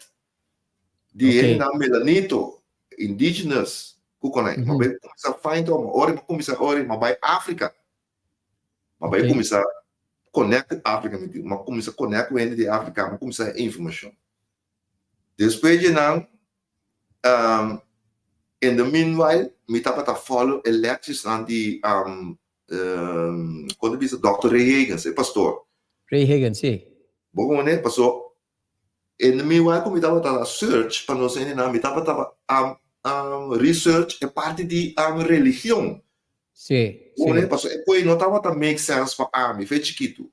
Di Oké. hendenan melanito, indigenous, ku konai. Mi a bai kuminsá find out. Ora mi a kuminsá, ora mi a bai Afrika. Mi a bai Oké. kuminsá connect ku Afrika. Mi a kuminsá connect ku hende di Afrika. Mi a kuminsá e informashon. Despues di nan, um, in the meanwhile, mi tabata follow e lecturesnan di, um, um, kon ta bisa, Dòkter Ray Higgins, e pastor. Ray Higgins, si. Bo kono, paso, in the meanwhile ku mi tabata search pa nos hendenan, mi tabata um, um, research e parti di um, religion. Si, Bo kono, si. paso e koe no tabata make sense pa ami, fe chikitu.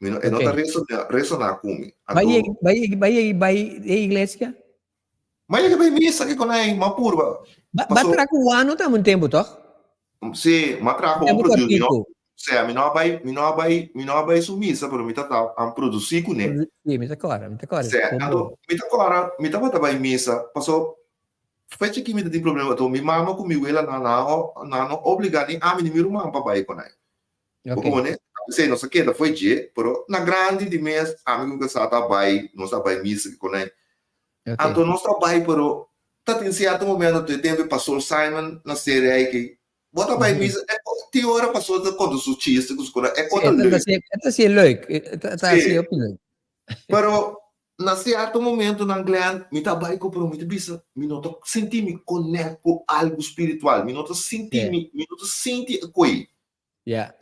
Mi no, e no ta resona, resona ku mi. Bai Anto, yega, bai yega, bai yega bai e iglesia? Ma yega bai misa kiko na ma purba. Ba, ba Paso, tra ku Wano tambe un tempu, toch? si, ma tra ku un Tempu produce, mi no, kortiku. sea, mi no a bai, mi no a bai, mi no a bai su misa, pero mi ta a produci kuné. Sí, mi ta kòrda, mi ta kòrda. Sea, Bon, bon. anto, mi ta kòrda, mi tabata bai misa, paso, fecha ki mi ta tin problema, anto mi mama ku mi wela nan nan nan no obliga ni ami ni mi ruman pa bai ku nan. Bo Ok. kono? P'esei nos a keda fo'i dje, pero na grandi di mes ami ku kasá ta bai, nos ta bai misa ku konai. Ok. Anto nos ta bai, pero ta tin sierto momento tu e tempu e pastor Simon na seri aiki, bo ta bai misa, e tin ora pastor ta konta su chiste ku su kos, e Sí, kos ta e ta leuk. hasi, e ta hasi leuk, e ta hasi Sí. hopi leuk. Pero. Na sierto momentonan, Glenn, mi ta bai ku, pero mi ta bisa, mi no ta sinti mi connect ku algu spiritual. Mi no ta sinti mi, mi no ta sinti e koi.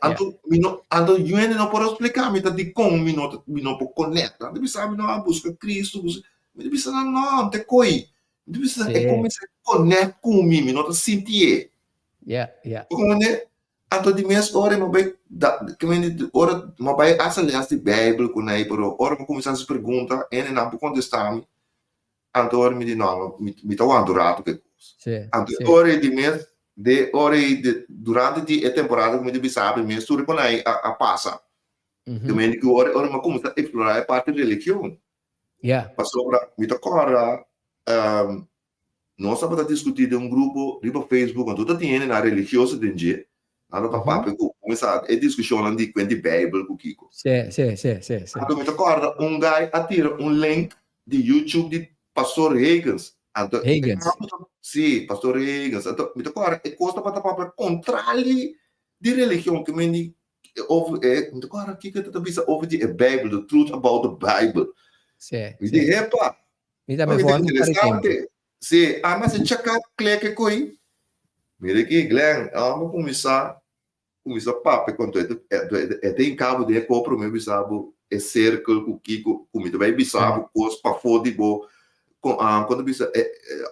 Anto mi no, anto hende no por a splika mi ta dikon mi no ta, mi no por connect. Nan ta bisa mi no a buska Cristo, buska, mi ta bisa nan no, no ta e koi. Mi ta bisa nan e kuminsá connect ku mi, mi no ta sinti e. Bo komprende? Anto di mes ora mi bai da, ora mi bai hasta les di Bijbel ku nan, pero ora mi kuminsá hasi pregunta, hendenan por kontestá mi, anto ora mi di no, mi ta wanta un ratu ku e kos. Anto e ora ei di mes, de ora ei de durante di e temporada ku mi ta bisa mi mes tur ku nan a pasa. Ku ora ora mi a kuminsá eksplorá e parti religion. Pasobra mi ta kòrda Nos tabata diskutí den un grupo riba Facebook, anto ta tin hendenan religioso den dje, nan tabata papia ku kuminsá e diskushonnan di kuent di Beibel ku kiko. Sí, sí, sí, sí, sí. Anto mi ta kòrda un guy a tira un link di YouTube di Pastor Hagins. Anto Hagins. Sí, Pastor Hagins. Anto mi ta kòrda e kos tabata papia kontrali di religion, ke men di over e, mi ta kòrda kiko e ta bisa over di e Beibel, the truth about the Bible. Sí, Mi sí. di, hepa, Mi tambe Oke, for un interesante. Sí, a mas chaka kleke koi. Mira aquí, Glenn, amo kuminsá kuminsá papia konto e e te inkabo den e ko promé bisa bo e circle ku kiko ku mi ta bai bisa bo kos pafó di bo kon ta bisa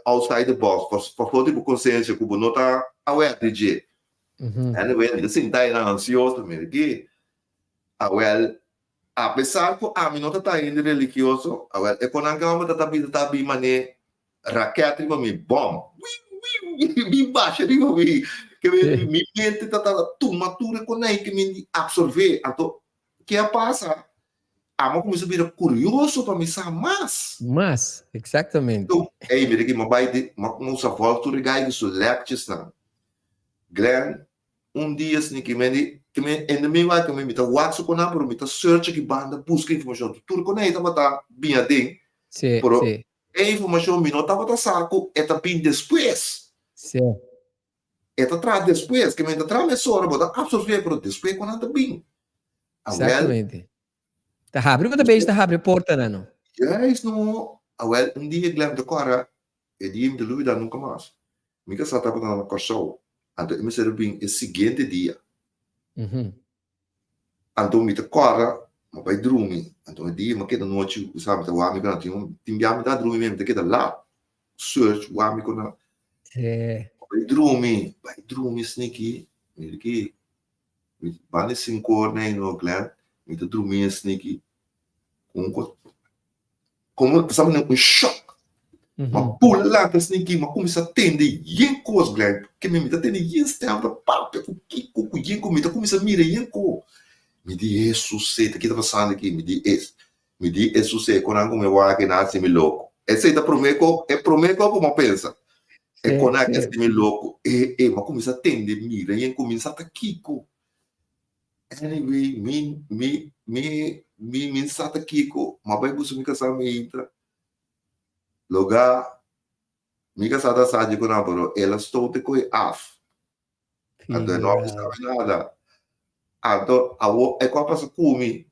outside the box pafó di bo konsensia ku bo no ta aware di dje. Anyway, mi ta sinta einan ansioso, mira aquí. Awel, Apesar ku ami no ta ta hende religioso, awel, e konan ke homber ta ta bisa ta bin man'é raket riba mi, bòm, wiu, wiu, wiu, bin basha riba mi. Ke mi, mi mente ta ta tuma tur e konai ke mi di absorbé. Anto, ke a pasa? Ami a kuminsá bira kurioso pa mi sa mas. Mas, eksaktamente. Anto, ey, mira aki, mi a bai di, mi a kuminsá vòlg tur e gai ku su lectures-nan. Glenn, Un dia asina ki mi di, ki mi in the meanwhile ki mi ta wak su konan pero mi ta search aki banda buska informashon. Tur kon ei tabata bin aden, Sí, pero sí. e informashon mi no tabata sa ku e ta bin despues. Sí. E ta traha despues, ke mi ta traha mesora bo ta absorbe pero despues ku nan ta bin. Awel, Exactamente. Ta habri bo ta bezig ta habri portanan no. Juist no, awel un dia Glenn ta kòrda E dia mi ta lubida nunka mas. Mi kasá tabata na Kòrsou, anto e mester a bin e siguiente dia. Anto mi ta kòrda, mi a bai drumi, anto e dia mi a keda nochi, bo sa mi ta wak mi ku tin tin bia mi ta drumi mi ta keda lat, search wak mi ku nan. Mi bai drumi, bai drumi sniki, mi di ki mi banda e sinkor nei no Glenn, mi ta drumi sniki, un Como sa manera un shock. Ma pula lanta sneaky, ma cuminsa tende yen cos Glenn. Ke mi ta tende yen stem ta papia cu kico cu yen cu mi ta cuminsa mira yen co. Mi di Jesus e ta ki ta pasando aki? Mi di es mi di Jesus e con nan cu mi wak e nan haci mi loco. Esey ta prome co e prome co cu mi a pensa. E con nan aki haci mi loco. E e mi a cuminsa tende mira yen cu mi sa ta kico. Anyway, mi, mi, mi, mi, mi sa ta kiko, ma bai buska mi kasá mi intra. Loga, mi kasá ta sa dje ku nan, pero el a stote koe af. Anto e no a bisa mi nada. Anto, awo, e ku a pasa ku mi,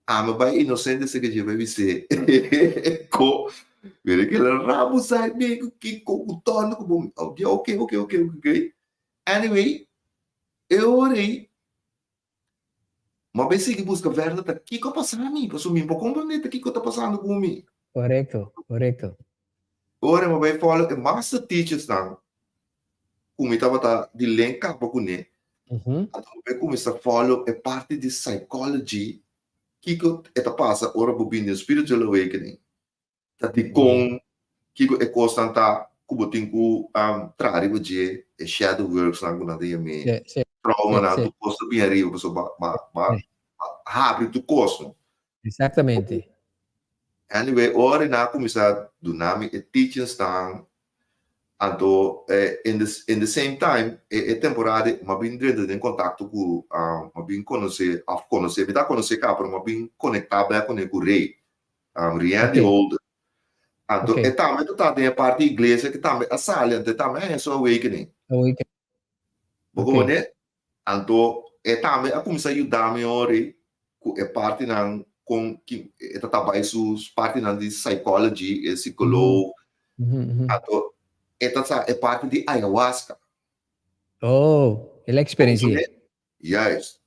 Ami bai inocente si ke dje bai bis'é ko mira kila rabu sai mi ku kiko ku tono ku bo ok ok ok ok ok anyway e ora ei mi a bai sigui buska verder ta kiko a pasa mi pasobra mi no por comprende ta kiko ta pasando ku mi. Korekto korekto. Ora mi a bai follow e master teachers nan ku mi tabata di len kaba kuné, anto mi bai kuminsá follow e parti di psychology, kiko e ta pasa ora bo bini den spiritual awakening, ta dikon kiko e kosnan ta ku bo tin ku traha riba dje, e shadow works nan ku nan ta yam'é, traumanan, tur kos ta bini ariba pasobra bo a habri tur kos no. Exactamente. Anyway, ora nan a kuminsá duna mi e teachings nan, anto in the in the same time e temporada mi a bin drenta den kontakto ku mi a bin konosé òf konosé, mi ta konosé kaba pero mi a bin konektá bèk kuné ku Ray, Riandy Holder. Anto e tambe ta ta den e parti iglesia ku tambe a sali, anto e tambe a haña su awakening. Bo konosé? Anto e tambe a kuminsá yuda mi ora ku e partinan. kon ki e ta ta bai su partinan di psychology, e psicoloog. Anto e ta sa e parti di ayahuasca. Oh, el a experiencia. Juist.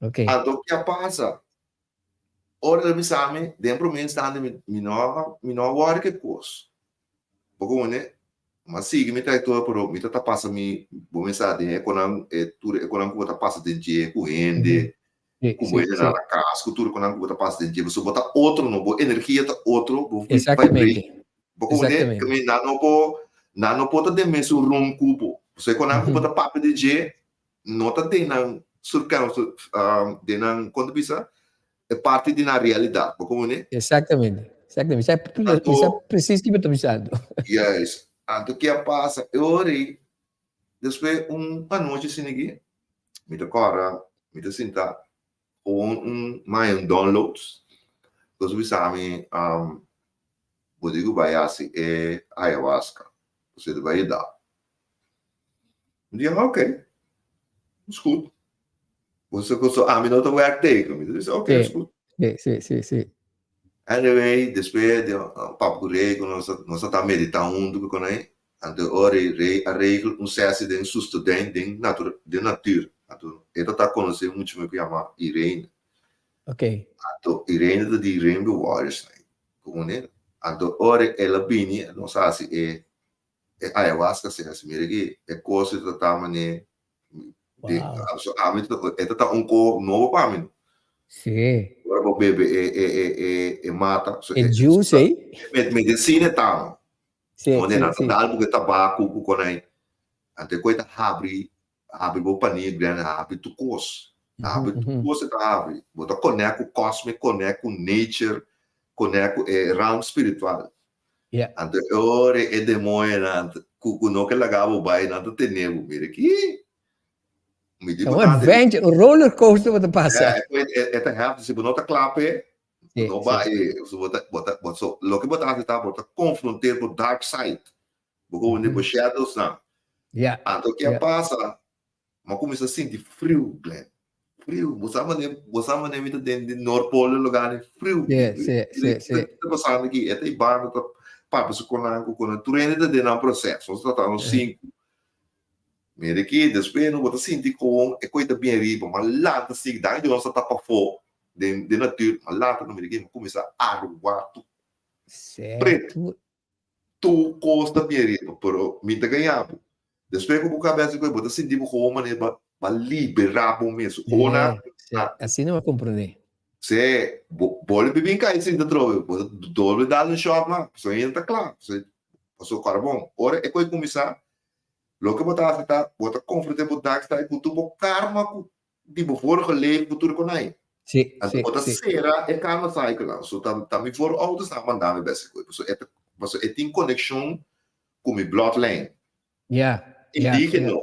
Okay. Anto ke a pasa? Ora el a bisa mi, den prome instante mi mi no mi no a wòri ku e kos. Bo kono? Mi a sigui mi trayektoria pero mi ta ta pasa mi, bo mester sa den e konan e tur e konan ku bo ta pasa den dje ku hende, ku bo hende nan na kas, ku tur e konan ku bo ta pasa den dje pasobra bo ta otro no, bo energia ta otro, bo Exactamente. Bo kono? Ke mi nan no por nan no por ta den mesun room ku bo. Pasobra e konan ku bo ta papia di dje no ta den nan surkan den nan kon ta bisa e parti di nan realidat bo komo ne? Exactamente, exactamente. Mi sa mi sa precies ki bo ta bisando. Juist. Anto ke a pasa e ora ei despues un anochi asina aki mi ta kòrda mi ta sinta gewoon un maya un download nos a bisa mi bo di ku bai hasi e ayahuasca bo ta bai yuda. Mi di, oké, is goed. Bo sa ami no ta werk tegen. Mi ta bisa, oké, is goed. Sí, sí, sí, sí. Anyway, despues di papia ku Rey, ku nos nos a ta meditá huntu ku konai, anto ora Rey a regel un sesi den su student den natur den natuur. Anto e ta ta konosé un mucha muhé ku yama Irene. Oké. Anto Irene ta di Rainbow Warriors nai, komo Anto ora el a bini, nos a hasi e e ayahuasca si hasi mira aki e cos ta ta mane di so ami e ta ta un co nobo pa mi. Si. Ora bo bebe e e e e e mata so e juice ei. Medicina ta no. Si si si. Dal porque tabaco cu con ei anto e coi ta habri habri bo panil grandi habri tur cos habri tur cos e ta habri bo ta connect cu cosmic connect cu nature connect cu e realm spiritual. Yeah. Anto e ora e demoñonan ku ku no ke laga bo bai, nan ta tene bo. Mira ki. Mi di bo Un adventure, un roller coaster bo ta pasa. Yeah, e, e, e ta heftig. Si bo no ta kla p'e, Sí, no sí. bai. So bo ta, bo ta, bo, so, loke bo ta hasi ta, bo ta konfronteer bo dark side. Bo komo bo shadows nan. Yeah. Anto ke a pasa, M'a kuminsá sinti friu, Glenn. Friu. Bo sa manera, bo sa manera mi ta den di Noordpool e lugar ni friu. Sí, sí, sí, sí. Kiko ta pasando aki? E ta e banda ta papia su konan ku konan. Tur hende ta den nan proseso. Nos ta trata nos sinku. Mira aki, despues no bo ta sinti kon e koi ta bien riba. M'a lanta sigui. Dan di nos ta ta pafó den den natuur. M'a lanta mira aki, m'a kuminsá arua tur pretu. Sètu. Tur kos ta bien riba, pero mi ta gaña bo. Despues ku bo kabesa ku bo ta sinti bo gewoon manera ba ba liberá bo mes. Ora Sí, sí, asina bo a komprondé. Sí, bo bo lo bin kai sinta atrobe, bo ta doble dal un shòk mas, pasobra ainda ta kla. Pasobra kòrda bon, ora e kos kuminsá, loke bo ta hasi ta, bo ta konfront'é bo dark side ku tur bo karma ku di bo vorige leven ku tur konai. Sí, Anto sí, bo ta sí. sera e karma cycle nan. So ta ta mi voorouders nan a manda mi bes koe. Pasobra e ta pasobra e tin konekshon ku mi bloodlijn. Ja, ja, ja. Indigeno.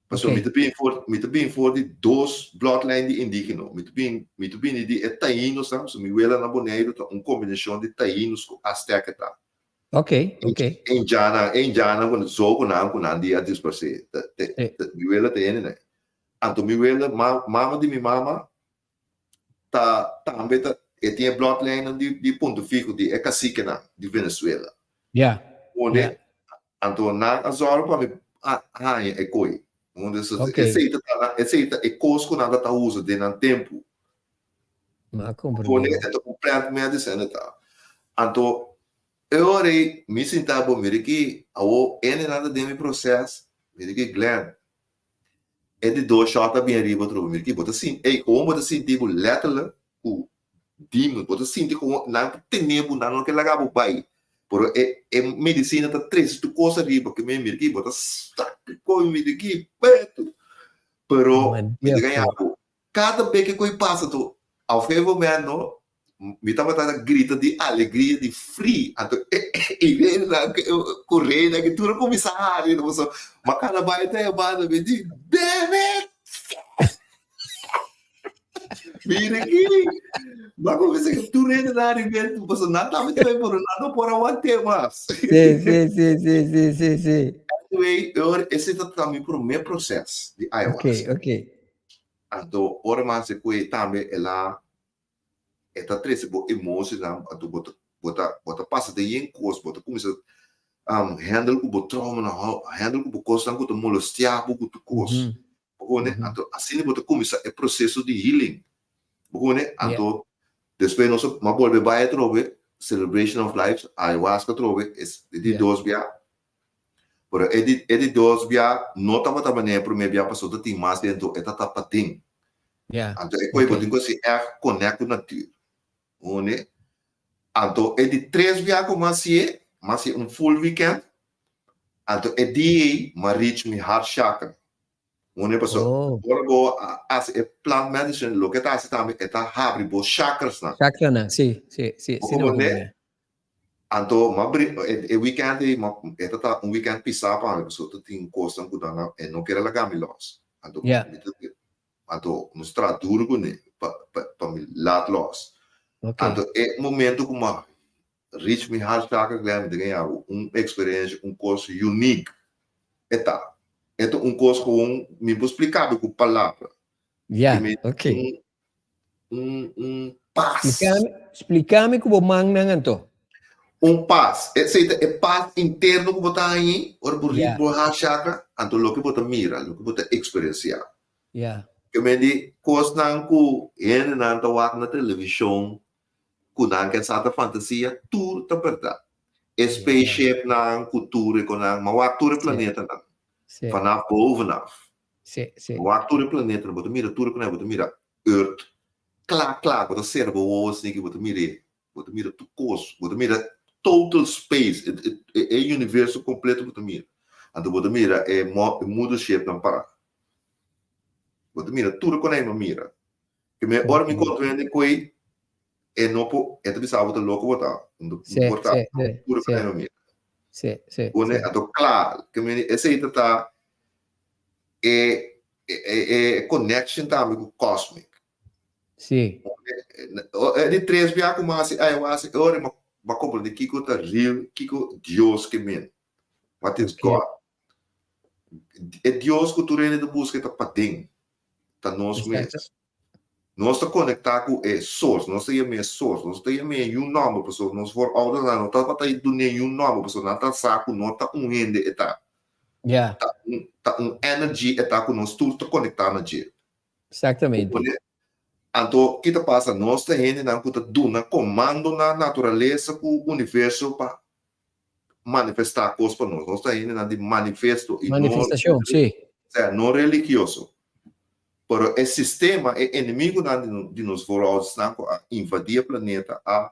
Pasobra Oké. mi ta bin for mi ta bin for di dos bloodlijn di indigeno. Mi ta bin mi ta bini di e Taínos nan. So mi wela na Boneiru ta un kombinashon di Taínos ku Azteka ta. Oké, oké. E indianan e indianan ku zo ku nan ku nan di a dispersé. Ta te Sí. ta mi wela ta hende nan. Anto mi wela, mama di mi mama, ta tambe ta e tin e bloodlijnnan di di Punto Fijo, di e caciquenan di Venezuela. Ja. Pone, Ja. anto nan a zorg pa mi a haña e koe. Hunde so Ok. esei ta ta esei ta e kos ku nan ta ta usa den nan tempu. Mi a Pone comprende. e ta un plant medicine e ta. Anto e ora ei mi sinta bo mira ki awo ene nan ta den mi proces, mira ki Glenn, E di dos shot a bin ariba otro mira ki bo ta sinti ey gewoon bo ta sinti bo letterlijk ku demon bo ta sinti gewoon nan ta tene bo nan no ke laga bo bai pero e e medicina ta trese tur kos ariba ke men mira ki bo ta saka koe mira ki petu pero mi ta gaña bo Kada be ke koi pasa to auf gegeven moment no mi tabata ta grita di alegria di free anto e irenenan ku reina ki tur a kuminsá hari no pasobra ma kada bai ta e banda mi di damn it mira aki mi a kuminsá tur hende na hari pasobra nan tambe ta pero nan no por a want'é mas. Sí, sí, sí, sí, sí, sí, sí. Anyway, ese ta mi promé proces di ayahuasca. Ok, ok. Anto ora mas e koe tambe el a. E ta trese bo emocionan, anto bo ta bo ta bo ta pasa den yen kos, bo ta kuminsá handle ku bo traumanan, handle ku bo kosnan ku ta molestiá bo ku tur kos. Bo kone? Anto asina bo ta kuminsá e proseso di healing. Bo kone? Anto despues nos a bolbe bai atrobe, celebration of life, ayahuasca atrobe, es e di dos bia. Pero e di e di dos bia no tabata manera e promé bia pasobra ta tin mas dentro, e ta ta paden. Anto e koe bo tin ku hasi ègt connect ku natuur. Hone? Anto e di tres bia ku mi hasié, mi hasi un full weekend, anto e dia ei mi a reach mi heart chakra. Hone? Pasobra ora bo hasi e plant medicine loke e ta hasi tambe e ta habri bo chakrasnan. Chakranan, si, si, si. Bo komprendé? Anto m'a bri e weekend ei m'a e ta ta un weekend pisá pa mi pasobra ta tin kosnan ku nan a e no kere laga mi lòs. Anto mi ta anto nos traha duru kuné pa pa pa mi laat lòs. Anto e momento ku m'a reach mi heart chakra Glenn mi ta gaña bo un eksperensia un kos unique e ta. E ta un kos gewoon mi por splika bo ku palabra. Un un un pas. Splikami, splikami ku bo mannan anto. Un pas. Esei ta e pas interno ku bo ta hañi ora bo reach bo heart chakra, anto loke bo ta mira, loke bo ta eksperensiá. Ke men di kosnan ku hendenan ta wak na televishon ku nan ke sa ta fantasia, tur ta bèrdat. E spaceshipnan ku tur e konan, ma wak tur e planetanan, vanaf bovenaf. Bo wak tur e planetanan, bo ta mira tur e planeta, bo ta mira Earth kla kla, bo ta sera bo wowo asina bo ta mir'é, bo ta mira tur kos, bo ta mira total space, e universo kompleto bo ta mira. Anto bo ta mira e mothershipnan pará. Bo ta mira tur e konai bo mira. Ke mi ora mi kontra hende koe e no por, e ta bisa bo ta loko bo ta, no por ta tur e konai bo mira. Pone anto kla, ke mi esei ta ta e e connection tambe ku cosmic. Sí. E di tres bia ku mi hasi ayahuasca e ora mi a komprende kiko ta real, kiko Dios ke men. What is God? E Dios ku tur hende ta buska e ta paden, ta nos mes. Nos ta konektá ku e source, nos ta yam'é source, nos ta yam'é yu nòmber pasobra nos voorouders no tabata dun'é yu nòmber pasobra nan ta sa ku no ta un hende e ta. Ja. Ta un ta un energy e ta ku nos tur ta konektá na dje. Exactamente. Anto ki ta pasa? Nos ta hendenan ku ta duna komando na naturalesa ku universo pa manifestá kos pa nos. Nos ta hendenan di manifesto i no Manifestashon, sí. Sea, no religioso. Pero e sistema, e enemigunan di nos voorouders-nan ku a invadí e planeta a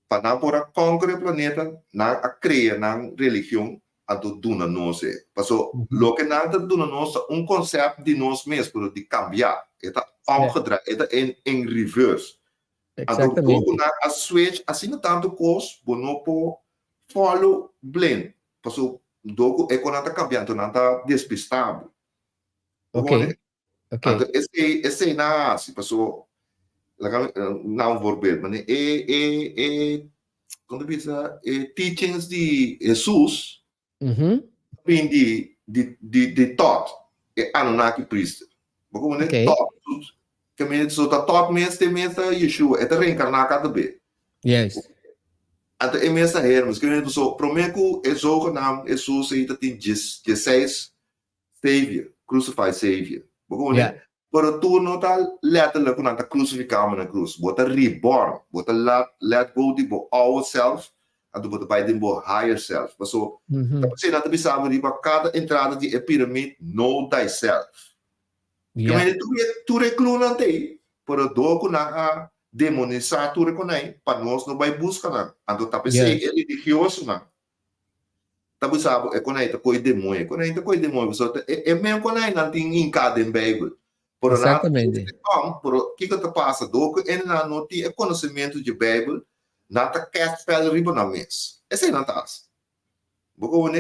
pa nan por a conquer e planeta, nan a crea nan religion anto duna nos e. Paso loke nan ta duna nos ta un concept di nos mes, pero di cambia. E ta omgedraai, e ta in in reverse. Anto dor cu nan a switch asina tanto cos, bo no por follow blind. Paso dor cu e conan ta cambia, anto nan ta despista bo. Ok. Ok. Anto esei esei nan a hasi paso laga mi na un voorbeeld mane e e e kon ta bisa e teachings di Hesus bin di di di di Tot e Anunnaki priester bo komo Ok. Tot ke men so ta Tot mes te mes ta Yeshua e ta reenkarná kada be. Juist. Anto e mes ta Hermes ke men paso promé ku e zogenaam Hesus ei ta tin djes diesseis Savior, crucified Savior. Bo komo Yeah. Pero tur no ta letterlijk ku nan ta krusifiká bo na krus. Bo ta reborn. Bo ta let, let go di bo oude self, anto bo ta bai den bo higher self. Paso, ta p'esei nan ta bisa bo riba kada entrada di e piramid, know thyself. Ke Yeah. mende tur e, tur e clunan ta ei, pero dor ku nan a demonisá tur e konai, pa nos no bai buska nan. Anto ta p'esei Yes. e religiosonan Ta bisa bo e konai ta koi demoño. E konai ta koi demoño pasobra ta e e men konainan tin hinká den Beibel. Pero nan Exactamente. Om, pero kiko ta pasa? Dor ku hendenan no tin e konosementu dje Beibel, nan ta kèst pèl riba nan mes. Esei nan ta hasi. Bo kono?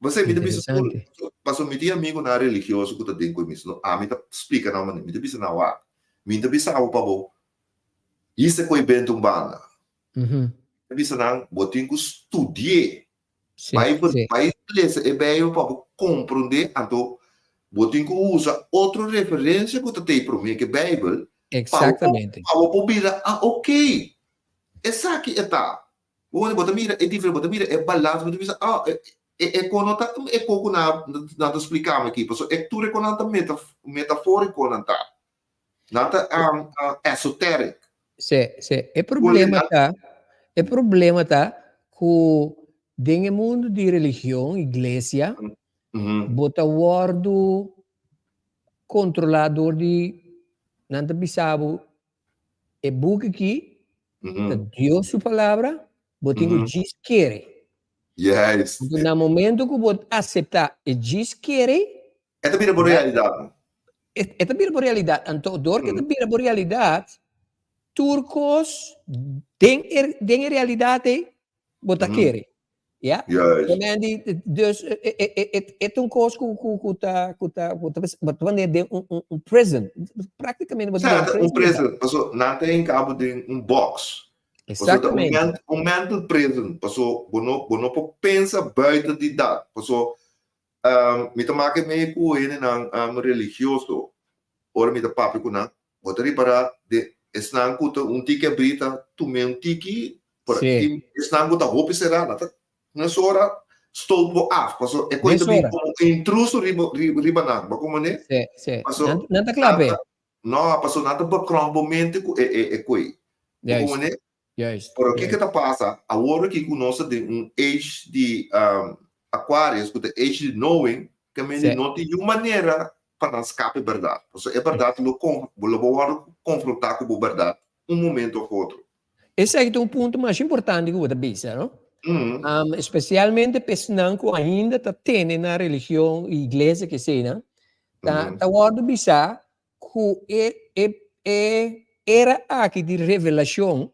P'esei mi ta bisa tur, Interesante. pasobra mi tin amigunan religioso ku ta den ku mi. No, ami ta splika nan manera. Mi ta bisa nan, wak, mi ta bisa bo pa bo hisa koi benta un banda. Ta bisa nan, bo tin ku studi'é. Bai bai lesa e Bijbel pa bo komprondé, anto bo tin ku usa otro referensia ku ta tei promé ku e Bijbel. Exactamente. Pa bo por bira, ah, ok, esaki e ta. Bo bo ta mira e diferente, bo ta mira e balans, bo ta bisa, ah, e e ko no ta e ko ku nan nan ta splika mi aki, pasobra e tur e konan ta meta metaforiko nan ta. Nan ta esoteric. Sí, sí. E problema ta, e problema ta ku den e mundu di religion, iglesia, bo ta wòrdu kontrolá dor di nan ta bisa bo e buki aki ta Dios su palabra, bo tin ku djis kere. Juist. Anto na momento ku bo aseptá e djis kere, E ta bira bo realidat. E ta bira bo realidat. Anto dor ku e ta bira bo realidat, tur kos den e den e realidat ei bo ta kere. Ya? Juist. Mandy, dus e ta un kos ku ku ku ta ku ta ku ta bo ta manera den un un un prison. Praktikamente bo ta den un prison. Un prison. Paso nan ta hinka bo den un box. Exactamente. Paso ta un mental prison. Paso bo no bo no por pensa buiten di dat. Paso Mi ta make mee ku hendenan religioso ora mi ta papia ku nan. Bo ta ripará den esnan ku ta un tiki abrí ta tum'é un tiki, pero tin esnan ku ta hopi será nan ta mesora stoot bo af pasobra e kos ta bin komo un intruso riba riba nan. Bo komprendé? Pasobra nan ta kla p'e. No, pasobra nan ta bekròm bo mente ku e koi. Bo komprendé? Juist. Pero kiko ta pasa awor aki ku nos ta den un age di Aquarius ku ta age di knowing, ke mende no tin niun manera pa nan skapa e bèrdat. Pasobra e bèrdat lo lo bo wòrdu konfrontá ku bo bèrdat un momento òf otro. Esaki ta un punto masha importante ku bo ta bisa, no? Espesialmente pa esnan ku ainda ta tene na religion, iglesia, keseinan, ta ta wòrdu bisá Ku e e e era aki di revelashon,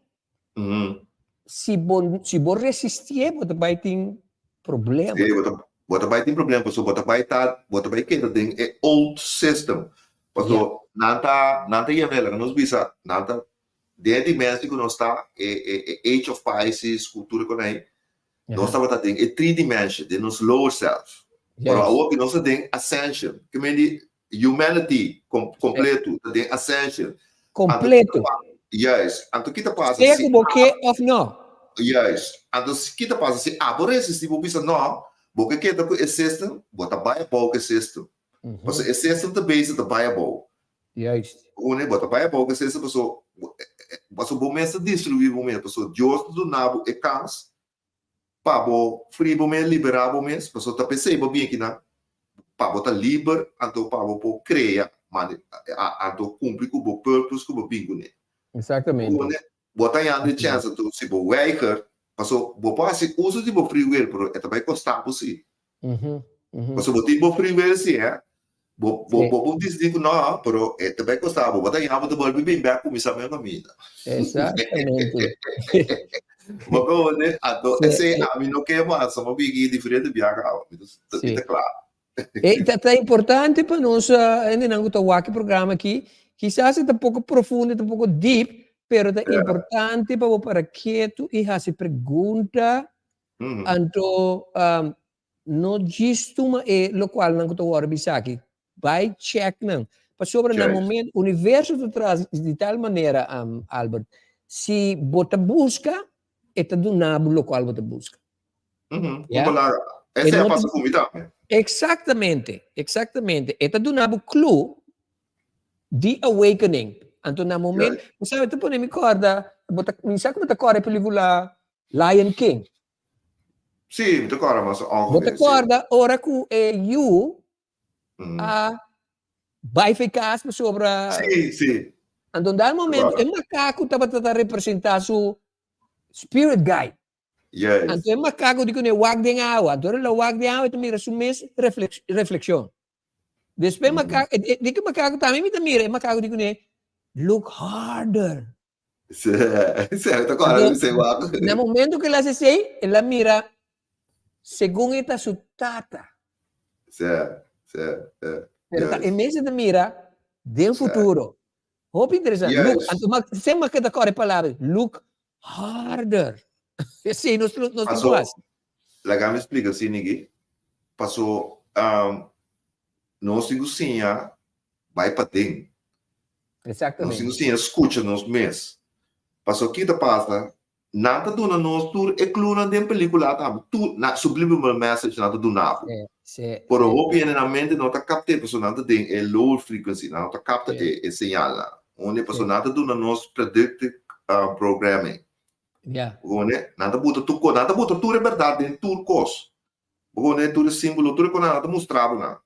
si bo si bo resistié bo ta bai tin problema. Sí, bo ta bo ta bai tin problema pasobra bo ta bai ta bo ta bai keda den e old system. Pasobra nan ta nan ta yam'é laga nos bisa nan ta den e dimensie ku nos ta e e e age of Pisces ku tur e kos ei Nos tabata den e three dimension, den nos lower self. Pero awor ki nos ta den ascension, ke men di humanity completo ta den ascension. Completo. Juist. Anto ki ta pasa si. Sea ku bo ke of no. Juist. Anto ki ta pasa si abo resisti bo bisa no, bo ke keda ku e system, bo ta bai abou ku e system. Pasobra e system ta bezig ta bai abou. Juist. Une, bo ta bai abou ku e system pasobra pasobra bo mes ta destruí bo mes, pasobra Dios ta duna bo e kans pa bo fri bo mes, liberá bo mes, pasobra ta p'esei bo bin akinan, pa bo ta liber anto pa bo por krea, anto kumpli ku bo purpose ku bo bin kuné. Exactamente. Une, bo ta hañando e chèns anto si bo weiger, pasobra bo por hasi uso di bo free will, pero e ta bai kostá bo sí. Pasobra bo tin bo free will sí, hè. Bo bo bo por disidí ku no, pero e ta bai kostá bo. Bo ta haña bo ta bolbe bin bèk kuminsá mes kaminda. Exactamente. Bo kononé? Anto esei ami no ke mas. Mi a bigi diferente biaha awe. Mi ta mi ta kla. E ta ta importante pa nos hendenan ku ta wak e programa aki, kisas e ta poko profundo, e ta poko deep, pero ta importante pa bo para ketu i hasi pregunta. Anto no djis tuma e lokualnan ku ta wòrdu bisa aki, bai chèk nan. Pasobra na momento, universo ta traha di tal manera, Albert, si bo ta buska, e ta duna bo lokual bo ta buska. Ya? Esei a pasa ku mi tambe. Eksaktamente, eksaktamente. E ta duna bo clue di awakening. Anto na momento, bo sabe, ta pone mi kòrda, bo ta, mi sa ku bo ta kòrda e pelikula Lion King. Sí, mi ta kòrda mas ongeveer. Bo ta kòrda ora ku e yu a bai for e kas pasobra. Sí, sí. Anto dat momento e makaku tabata ta representá su spirit guide. Yes. Anto e makaku di kuné wak den awa. Anto ora el a wak den awa e ta mira su mes reflekshon. Despues e makaku, di ku e makaku tambe mi ta mira e makaku di kuné look harder. Sí, sí, ta kòrda mi sey wak. Na momento ku el a hasi esei, el a mira segun e ta su tata. Sí, sí, sí. Pero ta e mes e ta mira den futuro. Hopi interesante. Yes. Look, anto ma, semper ke ta kòrda e palabra, look harder. Esei nos nos tin ku Paso, hasi. laga mi splika así, Niki. Paso, nos tin ku siña bai paden. Nos tin ku siña skucha nos mes. Pasobra ki ta pasa, nan ta duna nos tur e clunan den pelicula tambe, tur na subliminal message nan ta duna bo. Pero hopi hende nan mente no ta capte pasobra nan ta den e lower frequency, nan no ta capta e señalnan. Hunde pasobra nan ta duna nos predictive programming. Hunde nan ta buta tur cos, nan ta buta tur e berdad den tur cos. Hunde tur e simbolo, tur e cosnan nan ta mustra bo nan.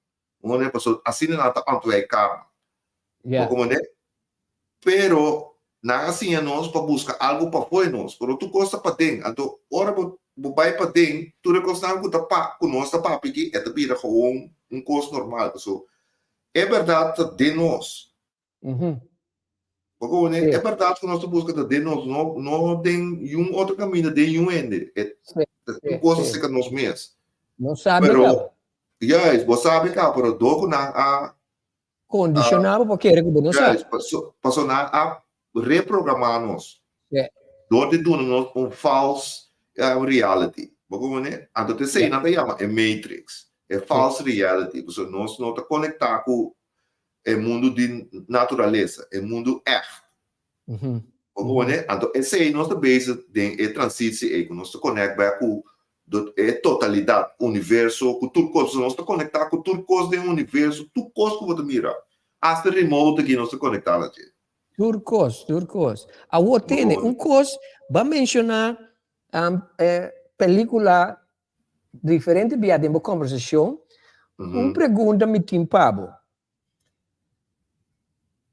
Hunde pasobra asina nan ta ontwijk karma. Bo komprende? Pero nan a siña nos pa buska algu pafó e nos, pero tur kos ta paden. Anto ora bo bo bai paden, tur e kosnan ku ta pa ku nos ta papia aki, e ta bira gewoon un kos normal. Pasobra e bèrdat ta den nos. Bo komprende? E bèrdat ku nos ta buska ta den nos, no no den yun otro kaminda, den yun hende. E tur kos ta serka nos mes. Nos sabi kaba. Pero, juist, bo sabi kaba, pero dor ku nan a Condicioná bo pa kere ku bo no sa. Juist, paso nan a reprogramá nos. Dor di duna nos un false reality. Bo komprendé? Anto ta esei nan ta yama e matrix, e false reality. Pasobra nos no ta konektá ku e mundu di naturalesa, e mundu ègt. Bo komprendé? Anto esei nos ta bezig den e transitio ei, ku nos ta konèkt bèk ku e totalidat, universo, ku tur kos. Nos ta konektá ku tur kos den universo, tur kos ku bo ta mira. Asta remote aki nos ta konektá na dje. Tur kos, tur kos. Awor tene, un kos, bo a menshoná e pelíkula diferente bia den bo kòmbersashon. Un pregunta mi tin pa bo.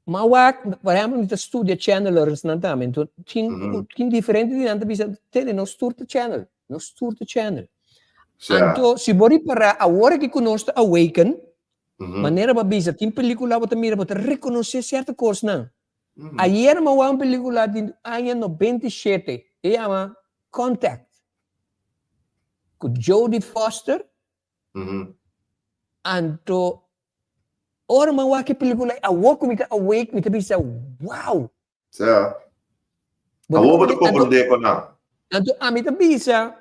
Ma wak, por ehempel, mi ta studia channelers nan tambe, enton tin tin diferente di nan ta bisa, tene, nos tur ta channel, nos tur ta channel. Anto, si bo ripará, awor aki ku nos ta awaken, manera bo a bisa, tin pelikula bo ta mira, bo ta rekonosé sierto kosnan. Ayer mi a wak un pelikula di aña 97, e yama Contact, ku Jodie Foster, Anto ora mi a wak e pelicula ei, awor cu mi ta awake mi ta bisa wow! Sea. Awor bo ta comprende con nan. Anto ami ta bisa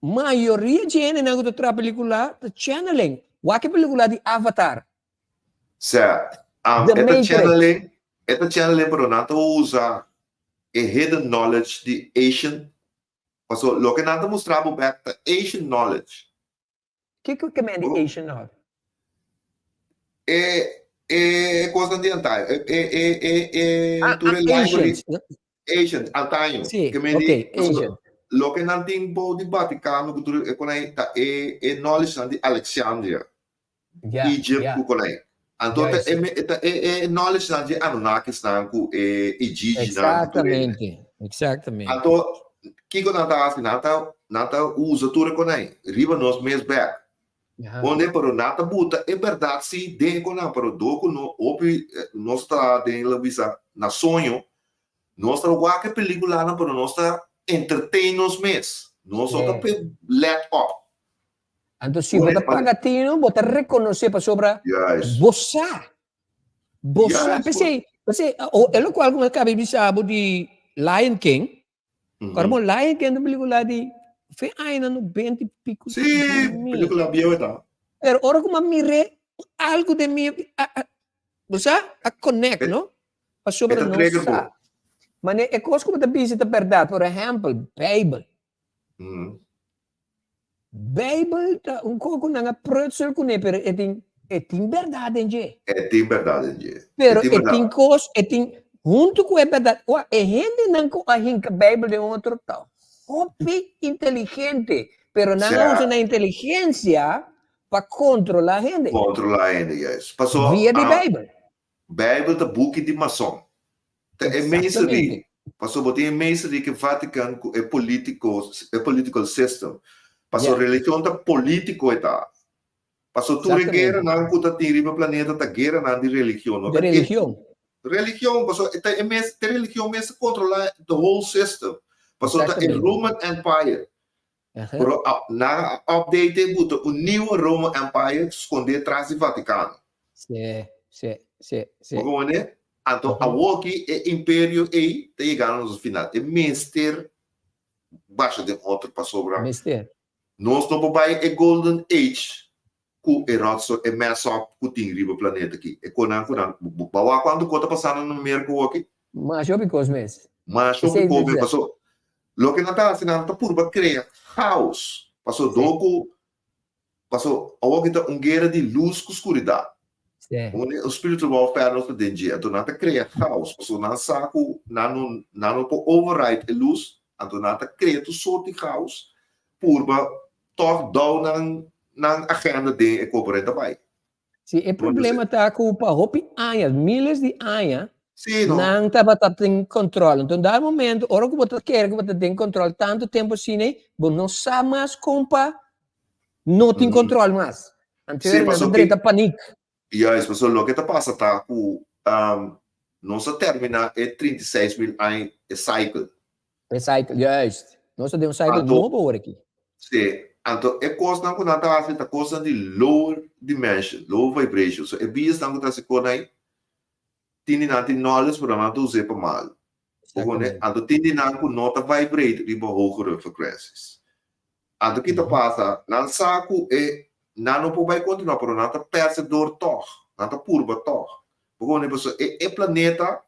mayoria dje hendenan cu ta traha pelicula ta channeling. Wak e pelicula di Avatar. Sea. The E ta Matrix. channeling, e ta channeling pero nan ta usa e hidden knowledge di ancient, pasobra loke nan ta mustra bo bek ta ancient knowledge. Kiko ke men di Asian North? E e kosnan di antaño. E e e e e Ah, tur ah, e library Asians. Asian, antaño. Sí, Ke men di ok, Asian. loke nan tin bou di Vaticano ku tur e konai ta e e knowledge nan di Alexandria. Ja, Egypt ja. ku konai. Anto ta Juist. e me- ta e e knowledge nan di Anunnakis nan ku e Igigi nan ku tur e Exactamente, exactamente. Anto kiko nan ta hasi? Nan ta nan ta usa tur e konai riba nos mes bek. Ja. Pone pero nan ta buta e bèrdat si den e konan pero dor ku no hopi nos ta den lo bisa na soño nos ta wak e pelikulanan pero nos ta entertain nos mes. Nos no ta Sí. pe let op. Anto si bo ta paga tino, bo ta rekonosé pasobra bo sa. Bo sa. P'esei, p'esei, e lokual ku mi a kaba di bisa bo di Lion King, ora bo Lion King ta un pelikula di fe añanan nobenta i piko. Sí, pelikula bieu e ta. Pero ora ku mi a mir'é, algu den mi a, bo sa, a connect, no? Pasobra nos sa. Manera e kos ku bo ta bisa ta bèrdat. Por ehèmpel, Beibel. Bijbel ta un kos ku nan a prutzel kuné, pero e tin e tin bèrdat den dje. E tin bèrdat den dje. Pero e tin kos, e tin huntu ku e bèrdat, wak e hendenan ku a hinka Bijbel den otro ta hopi inteligente, pero nan a usa nan inteligensia pa kontrolá hende. Kontrolá hende, juist. Paso, Via di Bijbel. Bijbel ta buki di mason. Ta e masonry. Pasobra bo tin e masonry ku e Vatican ku e politico, e political system. Pasobra religion ta politico e ta. Pasobra tur e gueranan ku ta tin riba planeta ta gueranan di religion. No Di religion. Religion, pasobra ta e mes, ta e religion mes ta controla the whole system. Pasobra ta e Roman Empire. Pero nan a update e buta un new Roman Empire skonde tras di Vaticano. Sí, sí, sí, sí. Bo komprende? Anto awoki e imperio ei ta yegando na su final. E mester basha den otro pasobra Mester. nos no por bai e golden age. ku e rotzooi, e mess up ku tin riba planeta aki. E konan ku nan, bo a wak kuantu ko ta pasando na Merka awoki? Masha hopi kos mes. Masha hopi kos mes, paso loke nan ta hasi nan ta purba krea chaos, paso dor ku Paso awor ki ta un guera di lus ku skuridat. Un spiritual warfare nos ta den dje. Anto nan ta krea chaos paso nan sa ku nan no nan no por override e lus, anto nan ta krea tur sort di chaos purba tòg dou nan nan agenda den e koperent ta bai. Si, e problema ta ku pa hopi aña, miles di aña, Sí, no. nan tabata tin control. Enton dado momento, ora ku bo ta kere ku bo ta den control tantu tempu asina, bo no sa mas kon pa no tin control mas. Anto Sí, nan ta pasobra drenta panik. Juist, pasobra loke ta pasa ta ku nos a termina e 36.000 aña e cycle. E cycle, juist. Nos ta den un cycle Anto, nobo awor aki. Sí, anto e kosnan ku nan ta hasi ta kosnan di lower dimension, lower vibration. So e biesnan ku ta hasi kon ei, tin di nan tin knowledge pero nan ta us'é pa malu. Bo kone? Exactamente. Anto tin di nan ku no ta vibrate riba hogere frequenties. Anto ki ta pasa? Nan sa ku e nan no por bai kontinuá pero nan ta pèrsè dor tòg, nan ta purba tòg. Bo kone? Pasobra e e planeta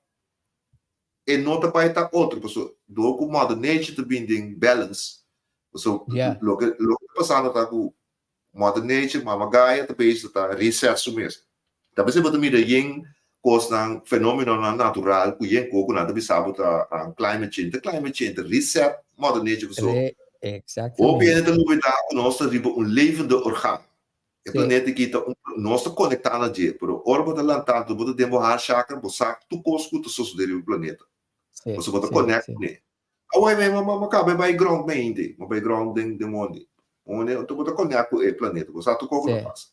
e no ta bai ta otro pasobra dor ku Mother Nature ta bin den balance pasobra Yeah. loke loke ta pasando ta ku Mother Nature, Mama Gaia ta bezig ta reset su mes. Ta p'esei bo ta mira yen kosnan, fenomenonan natural ku yen koko nan ta bisa bo ta climate change. Ta climate change, ta reset Mother Nature pasobra Re, hopi exactamente. hende ta lubida ku nos ta riba un levende orgaan. E Sí. planeta aki ta un, nos ta konektá na dje, pero ora bo ta lantá anto bo ta den bo hart chakra, bo sa tur kos ku ta sosodé riba e planeta. Sí, Pasobra bo ta sí, konèkt sí. kuné. Awor mi mi kaba e bai ground mente, mi bai ground den den mondi. Mondi anto bo ta konèkt ku e planeta, bo sa tur kos ku ta Sí. pasa.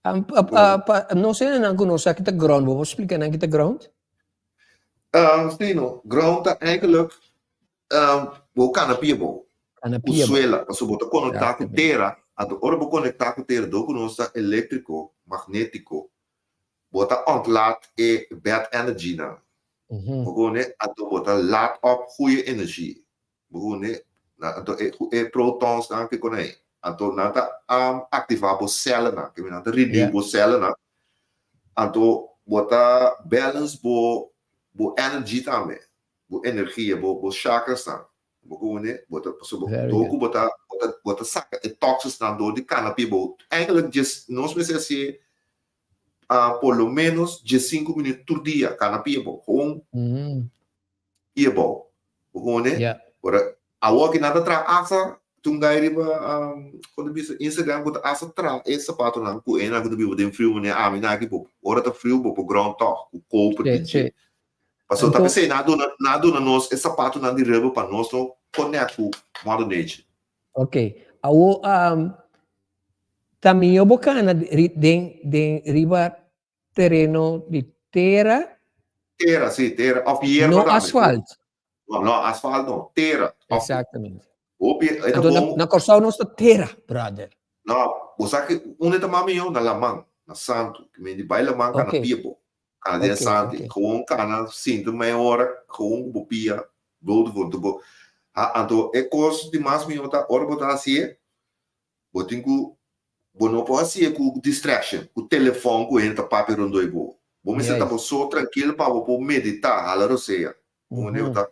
Um, pa, pa, pa, nos hendenan ku no sa ki ta ground, bo por splika nan ki ta ground? Um, sí no, ground ta eigenlijk um, bo kana pia bo. Kana Ku pia bo. suela, pasobra bo ta konektá ku Exactamente. tera, anto ora bo konektá ku tera dor ku nos ta eléktriko, magnétiko, bo ta ontlaat e bad energynan. Bo kone, anto bo ta laat op goeie energie. Bo kone, na, anto e, e protonsnan ke kone ei. Anto nan ta um, aktivá bo sèlenan, ke nan ta renew Yeah. bo sèlenan. Anto bo ta balance bo bo energy tambe, bo energia, bo bo chakrasnan. Bo kone, bo ta, pasobra bo, Very dor good. ku bo ta, bo ta, bo ta saka e toxisnan dor di kana pia bo. Eigenlijk djes, nos mester hasié por lo menos diesinku minuut tur dia kana pia bo, gewoon pia bo. Bo kone? Yeah. Ora, awor ki nan ta traha asa, tin un guy riba kon ta bisa Instagram ku ta asa traha e sapatonan ku e nan ku ta biba den friu manera ami nan aki bo ora ta friu bo por ground tòg ku koper Sí, di dje. sí. Pasobra ta Anto, p'esei nan a duna nan a duna nos e sapatonan di rubber pa nos no connect ku Mother Nature. ok. Awor Ta mihó bo kana den den riba tereno di tera. Tera, sí, tera òf yerba No tambe. asfalt. No, no asfalt no, tera. Exactamente. Hopi, e ta Anto na bon. na Kòrsou nos ta tera, brother. No, bo sa ke unda ta mas mihó? Na laman, na santu. Ke men di bai laman kana Ok. pia bo. Kana den Ok, santi. ok. Gewoon kana sinta mei ora, gewoon ku bo pia blote voet. Anto bo, ha, anto e kos di mas mihó ta ora bo ta hasié, Bo tin ku, bo no por hasié ku distraction, ku telefòn ku hende ta papia rondó i bo. Bo mester ta bo so trankil pa bo por meditá, hala rosea. Un hende ku ta.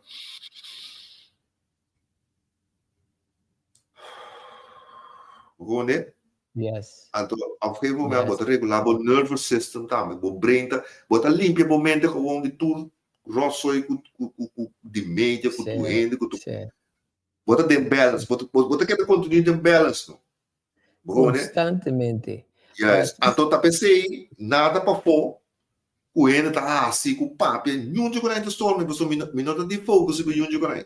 Bo komprendé? Yes. Anto, op gegeven moment bo ta regulá bo nervous system tambe, bo brain ta, bo ta limpia bo mente gewoon di tur rotzooi ku, ku, ku, di media, ku tur hende, ku tur. Bo ta den balance, bo ta, bo ta keda continu den balance no. Bo hoor, Constantemente. Yes. Anto ta pesei nada pafó ku hende ta hasi, ku papia, nyunju ku nan ta stormi, pasobra mi no, mi no ta di focus riba nyunju ku nan.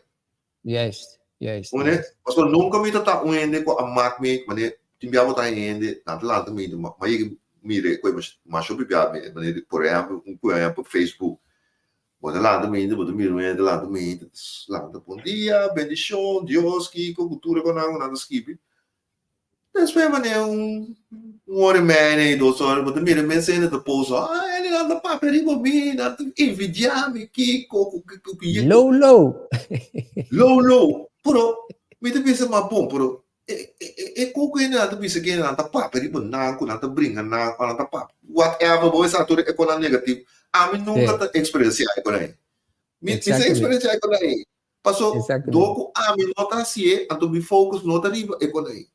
Juist, juist, Hoor, juist. Pasobra nunka mi ta ta un hende ku a mak mi, manera tin bia bo ta hende, nan ta lanta mi, ma yega mira e kos masha hopi bia mi, manera por ehempel, un ku ehempel Facebook. Bo ta lanta mainta, bo ta mira un hende ta lanta mainta, ta lanta bon dia, bendishon, Dios, kiko, ku tur e konan ku nan ta skibi. Despues manera un un ora i media, dos ora, bo ta mira mes hende ta post, ah, hende nan ta papia riba mi, nan ta envidia mi, kiko, ku ku ku Low, low. Low, low. Pero mi ta bisa, ma bon, pero. E e e ku ku hendenan ta bisa ku hendenan ta papia riba nan, ku nan ta bringa nan, ku nan ta papia, whatever, bo sa tur e konan negativo. Ami nunka ta eksperensiá e konan ei. Mi mi sa eksperensiá e konan ei. Paso dor ku ami no ta hasié, anto mi focus no ta riba e konan ei.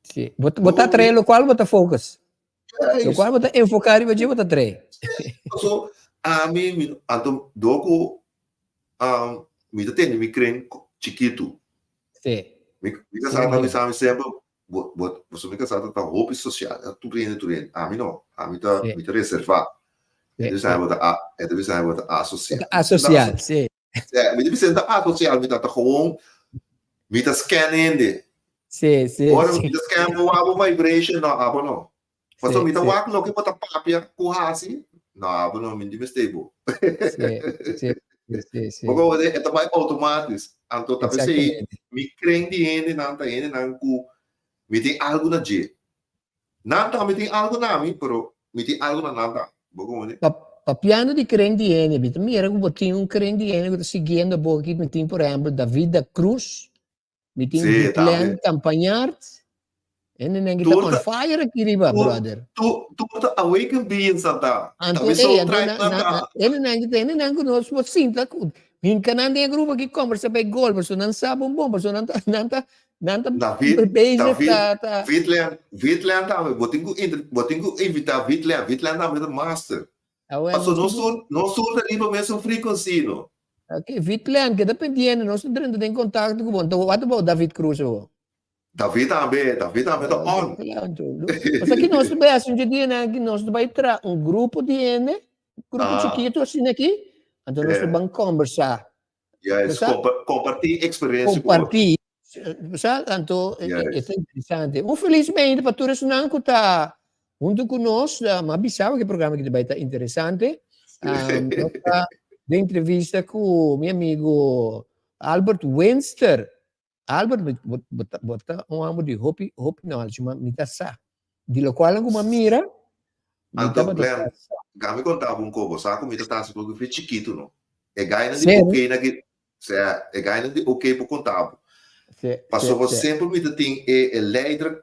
Sí. Bo bo ta trae lokual bo ta focus. Lokual bo ta enfoká riba dje bo ta trae. Paso ami mi anto dor ku mi ta tene mi kren chikitu. Sí. Mi mi kasá ta bisa mi semper, bo bo pasobra mi kasá ta ta hopi sosial, ta tur hende tur hende. Ami no, ami ta mi ta reservá. E ta bisa mi bo ta a e ta bisa mi bo ta asosial. Bo ta asosial, sí. Sí, mi ta bisa mi ta asosial, mi ta ta gewoon mi ta scan hende. Sí, sí, Ora mi ta scan bo wak bo vibration, no, abo no. Pasobra mi ta wak loke bo ta papia ku hasi, no, abo no, mi no tin mester bo. Sí, sí, sí, sí. Bo komo e ta bai outomatis. Anto ta p'esei mi kren di hendenan ta hendenan ku mi tin algu na dje. Nan tambe tin algu na mi, pero mi tin algu na nan tambe. Bo komo di? Papiando di kren di hende, mi ta mira ku bo tin un kren di hende ku ta siguiendo bo aki. Mi tin por ehèmpel David da Cruz, Mi tin Sí, Ghislaine tambe. Campagnard. Hendenan ki ta Tur on ta fire aki riba, tur brother. tur tur ta awakened beings nan ta. Anto, Tambe ey, soul anto tribe na, nan na, ta. na, hendenan ki ta, hendenan ku nos por sinta ku hinka nan den e grupo aki kombersa bay gol, pasobra nan sa bon bon, pasobra nan ta, nan ta, nan ta David, bezig David, ta, ta. Vitlen, Vitlen tambe, bo tin ku inter, bo tin ku invita Vitlen, Vitlen tambe ta master. Awel, Paso nos nos tin ku. tur, nos tur ta riba mesun frequency no. Ok, Vitlen, keda pendiente, nos ta drenta den contacto cu bo. Anto, what about David Cruz awo? David tambe, David tambe ta on. Pasobra aki nos ta bai hasi un dje dianan aki, nos ta bai traha un grupo di hende, grupo Ah. chikitu asina aki, anto nos ta Yeah. ban combersa. Yes, Sa? compa compartí experiencia cu otro. Compartí. Sa, anto e Yes. ta interesante. Un felis meinta pa tur esnan ku ta huntu ku nos. M'a bisa bo ku e programa aki ta bai ta interesante. Nos ta den entrevista ku mi amigo Albert Winster. Albert, bo, bo, bo ta, bo ta un homber di hopi, hopi knowledge, ma mi ta sa. Di locual ku m'a mira, mi Anto, tabata Glenn, sa. ga mi konta bo un ko, bo sa ku mi ta tasi ku fe chikitu no. E gainan di Serio? ok na ki, sea, e gainan di ok por konta bo. Se, se, Pasobra se. semper mi ta tin e, e leider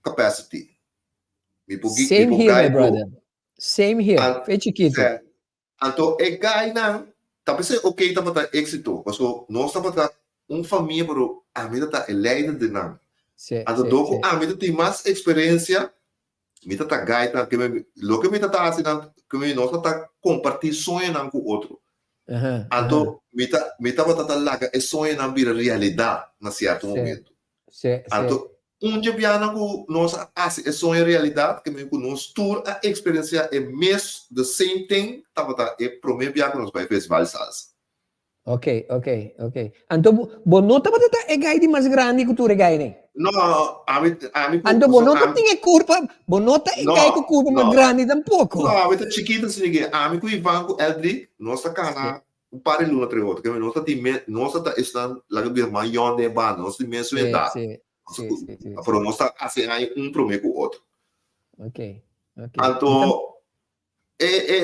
capacity. Mi por gi, mi Same por here, my guide bo. brother. Same here. An, Fe chikitu. sea, Anto e guynan ta pensé ok tabata éxito paso nos tabata un famia pero ami ta ta e leider di nan. Sí, Anto sí, dor ku sí. ami ta tin mas experiencia mi ta ta guide nan ke mi loke mi ta ta hasi nan ke mi nos ta ta kompartí soñonan ku otro. Aha, aha. Anto mi ta mi tabata ta laga e soñonan bira realidat na sierto Sí, momento. sí, sí. Anto un dje bianan ku nos a hasi e soño realidat, ke men ku nos tur a eksperensiá e mes, the same thing, tabata e promé bia ku nos bai Festival Salsa. Ok, ok, ok. Anto bo, bo no tabata ta e gai di mas grandi ku tur e gainan? No, ami, ami ku, Anto bo pasobra no ta ami, tin e kurpa, bo no ta e no, gai ku kurpa mas no, grandi tampoko. no, ami ta chikitu asina ke, ami ku Ivan ku Eldrick, nos ta Sí. kana Un par di luna tres otro. Kende nos ta tin me, nos ta ta esnan laga bira mas yòn den e banda, nos tin mesun Sí, edat. sí, Nos sí, ku, sí, sí, pero sí. nos ta hasi aña un promé ku otro. Ok, ok. Mi ta Anto e e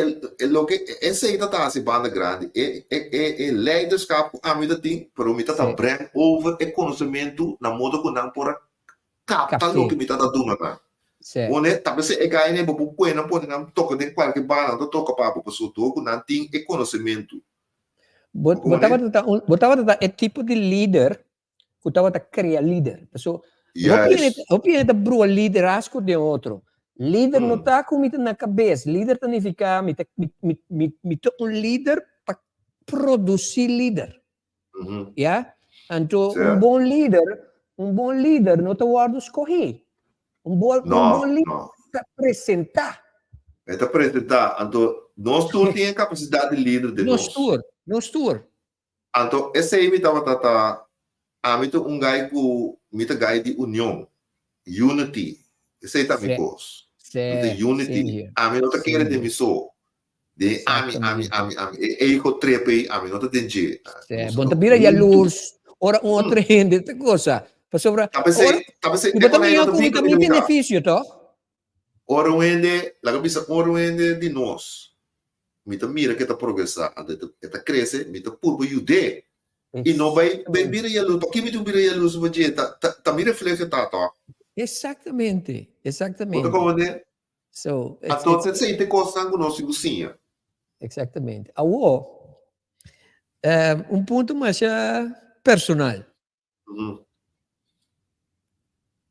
e loke esei ta ta hasi banda grandi, e e e e leiderskap ku ami ta tin, pero mi ta ta Sí. breng over e konosementu na modo ku nan por a kapta Kapt'é. loke mi ta ta duna nan. Sí. Pone, ta p'esei e gainan bo por pone nan pone nan toka den kualke banda, nan ta toka pa bo, pasobra dor ku nan tin e konosementu. Bo, Bo bo pone? tabata ta un, bo tabata ta e tipo di lider ku tabata krea lider. Paso, hopi hende, Juist. hopi hende ta brua liderazgo den otro. Lider no Mm. ta ku mi ta na kabes. Lider ta nifiká mi ta, mi, mi, mi, mi ta un lider pa produsí lider. Ya? Anto un bon lider, un bon lider no ta wòrdu skohí. Un bon, un No, bon lider no. ta presentá. E ta presentá. Anto nos tur tin e kapasidat di lider den Nos nos. tur, nos tur. Anto esei mi tabata ta, ami ta un gai ku mi ta gai di union, unity. Esei ta mi Sí, kos. Mi ta sí, same unity. here, Ami no ta kere same den here. mi so. Den ami, ami, ami, ami. E ego trip ei, ami no ta den dje. Sí, Nos bon ta ta bira huntu. jaloers ora un otro hende ta gosa. Pasobra Ta pensei, ora ta pensei, i bo e ta kon ei mira no ta ku mi bin ta mi komunica. benefisio, toch? Ora un hende, laga bisa, ora un hende di nos, mi ta mira ke ta progresá, anto e ta, e ta krese, mi ta purba yud'é. I no bai bai bira yalurs. Pakiko mi tin ku bira yalurs riba dje? Ta ta ta mi refleho ta tòg. Exactamente, Bo ta exactamente. komprendé? So, it's, Anto it's, esei ta e kosnan ku nos tin ku siña. Exactamente. Awor, eh, un punto masha personal.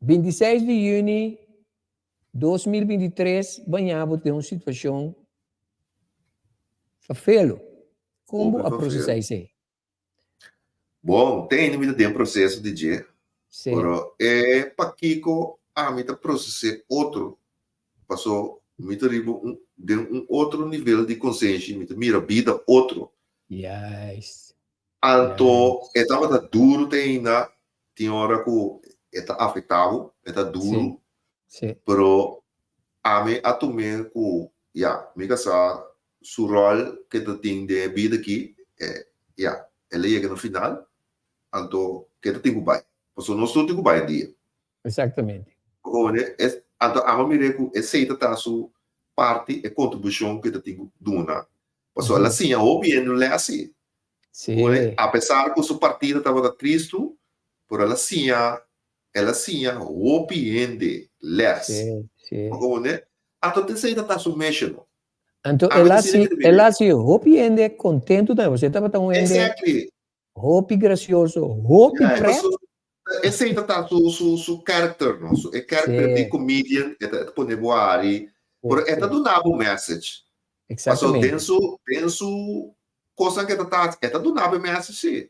26 di yüni 2023 baña bo den un situashon fafelo. Kon bo a prosesá esei? Bon, te ainda mi ta den proseso di dje. Sí. Pero e pakiko ami ta proses'é otro, paso mi ta riba un den un otro nivel di konsenshi, mi ta mira bida otro. Juist. Anto e tabata duru te ainda, tin ora ku e ta afektá bo, e ta duru, pero ami a tum'é ku ya, mi kasá su ròl ke ta tin den e bida aki, ya, el a yega na final, anto ke ta tin ku bai, pasobra nos tur tin ku bai un dia. Exactamente. Anto ami a mir'é ku esei ta ta su parti, e kontribushon ku e ta tin ku duna. Pasobra el a siña hopi hende un lès si. Sí. Apesar ku su partida tabata tristu, pero el a siña, el a siña hopi hende lès. Sí, sí. Bo komprende? Anto t'esei ta ta su mission. Anto el a hasi, el a hasi hopi hende kontentu tambe, pasobra e tabata un hende Exactly. hopi gracioso, hopi Ja, pret. Esei ta ta su, su, su character, no? Su, e character di Sí. comedian, e ta, e ta pone bo hari, pero e ta Sí. duna bo message. Paso Exactamente. den su, den su cosnan ke ta ta, e ta duna bo e message, sí.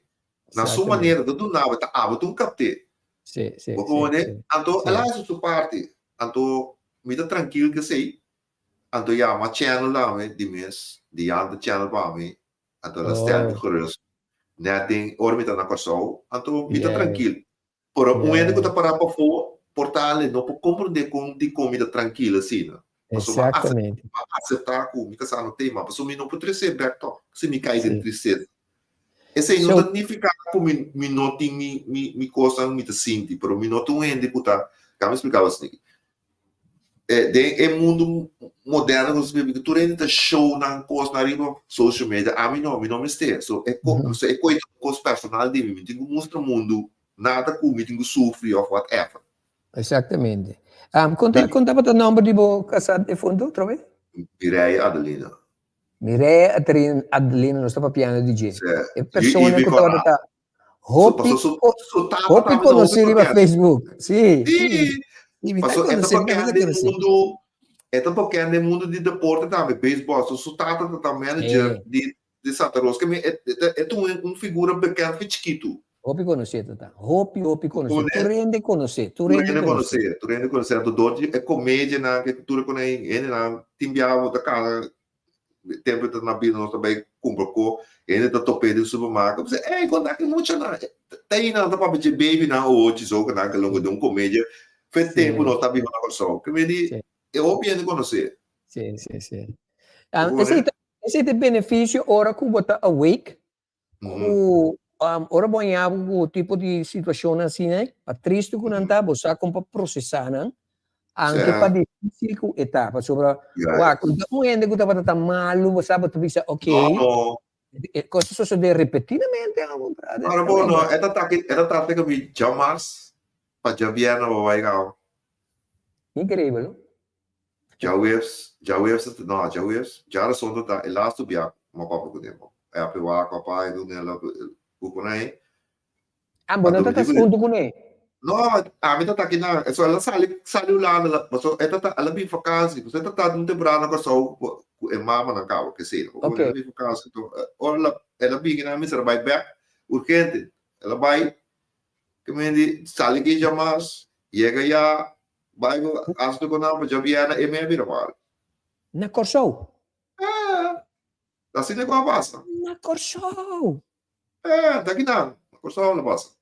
Na su Exactamente. manera, ta duna bo, ta abo ta un kapte. Sí, sí, Bo sí, komprende? sí. Anto, Sí. el a hasi su parti. Anto, mi ta trankil ke esei. Anto yama channel ami di mes, di Janta channel pa mi, anto el a stel mi Oh. gerust. Net den ora mi ta na Kòrsou, anto mi ta Yeah. trankil. Pero un hende ku Yeah. ta pará pafó por ta ale no por komprendé kon dikon mi ta trankil asina. Pasobra mi a Exactamente. mi a aseptá ku mi kasá no t'ei mas, pasobra mi no por tres'é bèk tòg si mi kai den Sí. tristesa. Esei no So, ta nifiká ku mi mi no tin mi mi mi kosnan mi ta sinti, pero mi no ta un hende ku ta, kami splika bo asina aki. Den e mundu moderno ku nos ta biba aki tur hende ta show nan kosnan riba social media, ami no, mi no mester. So e so e koi ta un kos personal di mi, mi tin ku mustra mundu nada ku mi tin ku sufri of whatever. Exactamente. Kon ta kon tabata nomber di bo kasá defuntu otra bes? Mireille Adelina. Mireille Adelina nos ta papiando di dje. Sí. E persona ku tabata ta Hopi, hopi conocí riba Facebook. Sí, sí. Sí, mi ta conocí, mi ta conocí. Mundo, e ta bekend den mundo di deporte tambe, baseball. So, su tata ta manager di, di Santa Rosa. Ke mi, e, e ta un, un figura bekend fi chikitu. Hopi conocí e ta. Hopi, hopi conocí. Tur hende conocí. Tur hende conocí. Tur hende conocí. Anto door di e comedianan ke tur e konei, hendenan tin biaha bo ta kana tempu ta na bida nos ta bai kumpra ko, hende ta top'é den supermarket, bo bisa, ey, kon ta ki muchanan? Te ainda nan ta papia dje babynan ohochi so ku nan ke longo den un komedia fe tempu nos ta biba na Kòrsou. Ke men di, e hopi hende konosé. Sí, sí, sí. Esei ta, esei ta e benefisio ora ku bo ta awake, ku ora bo haña bo ku tipo di situashonnan asina, pa tristu ku nan ta, bo sa kon pa prosesá nan, anke pa difísil ku e ta, pasobra wak, ku ta un hende ku tabata ta malu, bo sa, bo ta bisa, ok, e kos a sosodé repetidamente, amo, brother. Ora bo no, e ta taki, e ta trata ku mi djamars pa djabièrnè bo bai gau. Increíbel, no? Djaweps, djaweps ta, no, djaweps, djarason ta ta e lastu bia ku mi a papia kuné. E a pewa ku a pai ku el a ku kuné. Ah, bo no ta ta huntu kuné? No, ami ta ta kinan. So el a sali, sali Hulanda, paso e ta ta, el a bin vakansi, paso e ta ta un temporada na Kòrsou ku e mamanan kaba, ke sei. Ok. El a bin vakansi, anto ora el a, el a bin kinan mi mester a bai bèk urgente. El a bai, ke mi di, sali ki djamas, yega ya, Bai ku asuntu ku nan pa djabièrnè e mei a bira mal. Na Kòrsou? Eh, asina ku a pasa. Na Kòrsou? Eh, ta kinan, na Kòrsou lo pasa.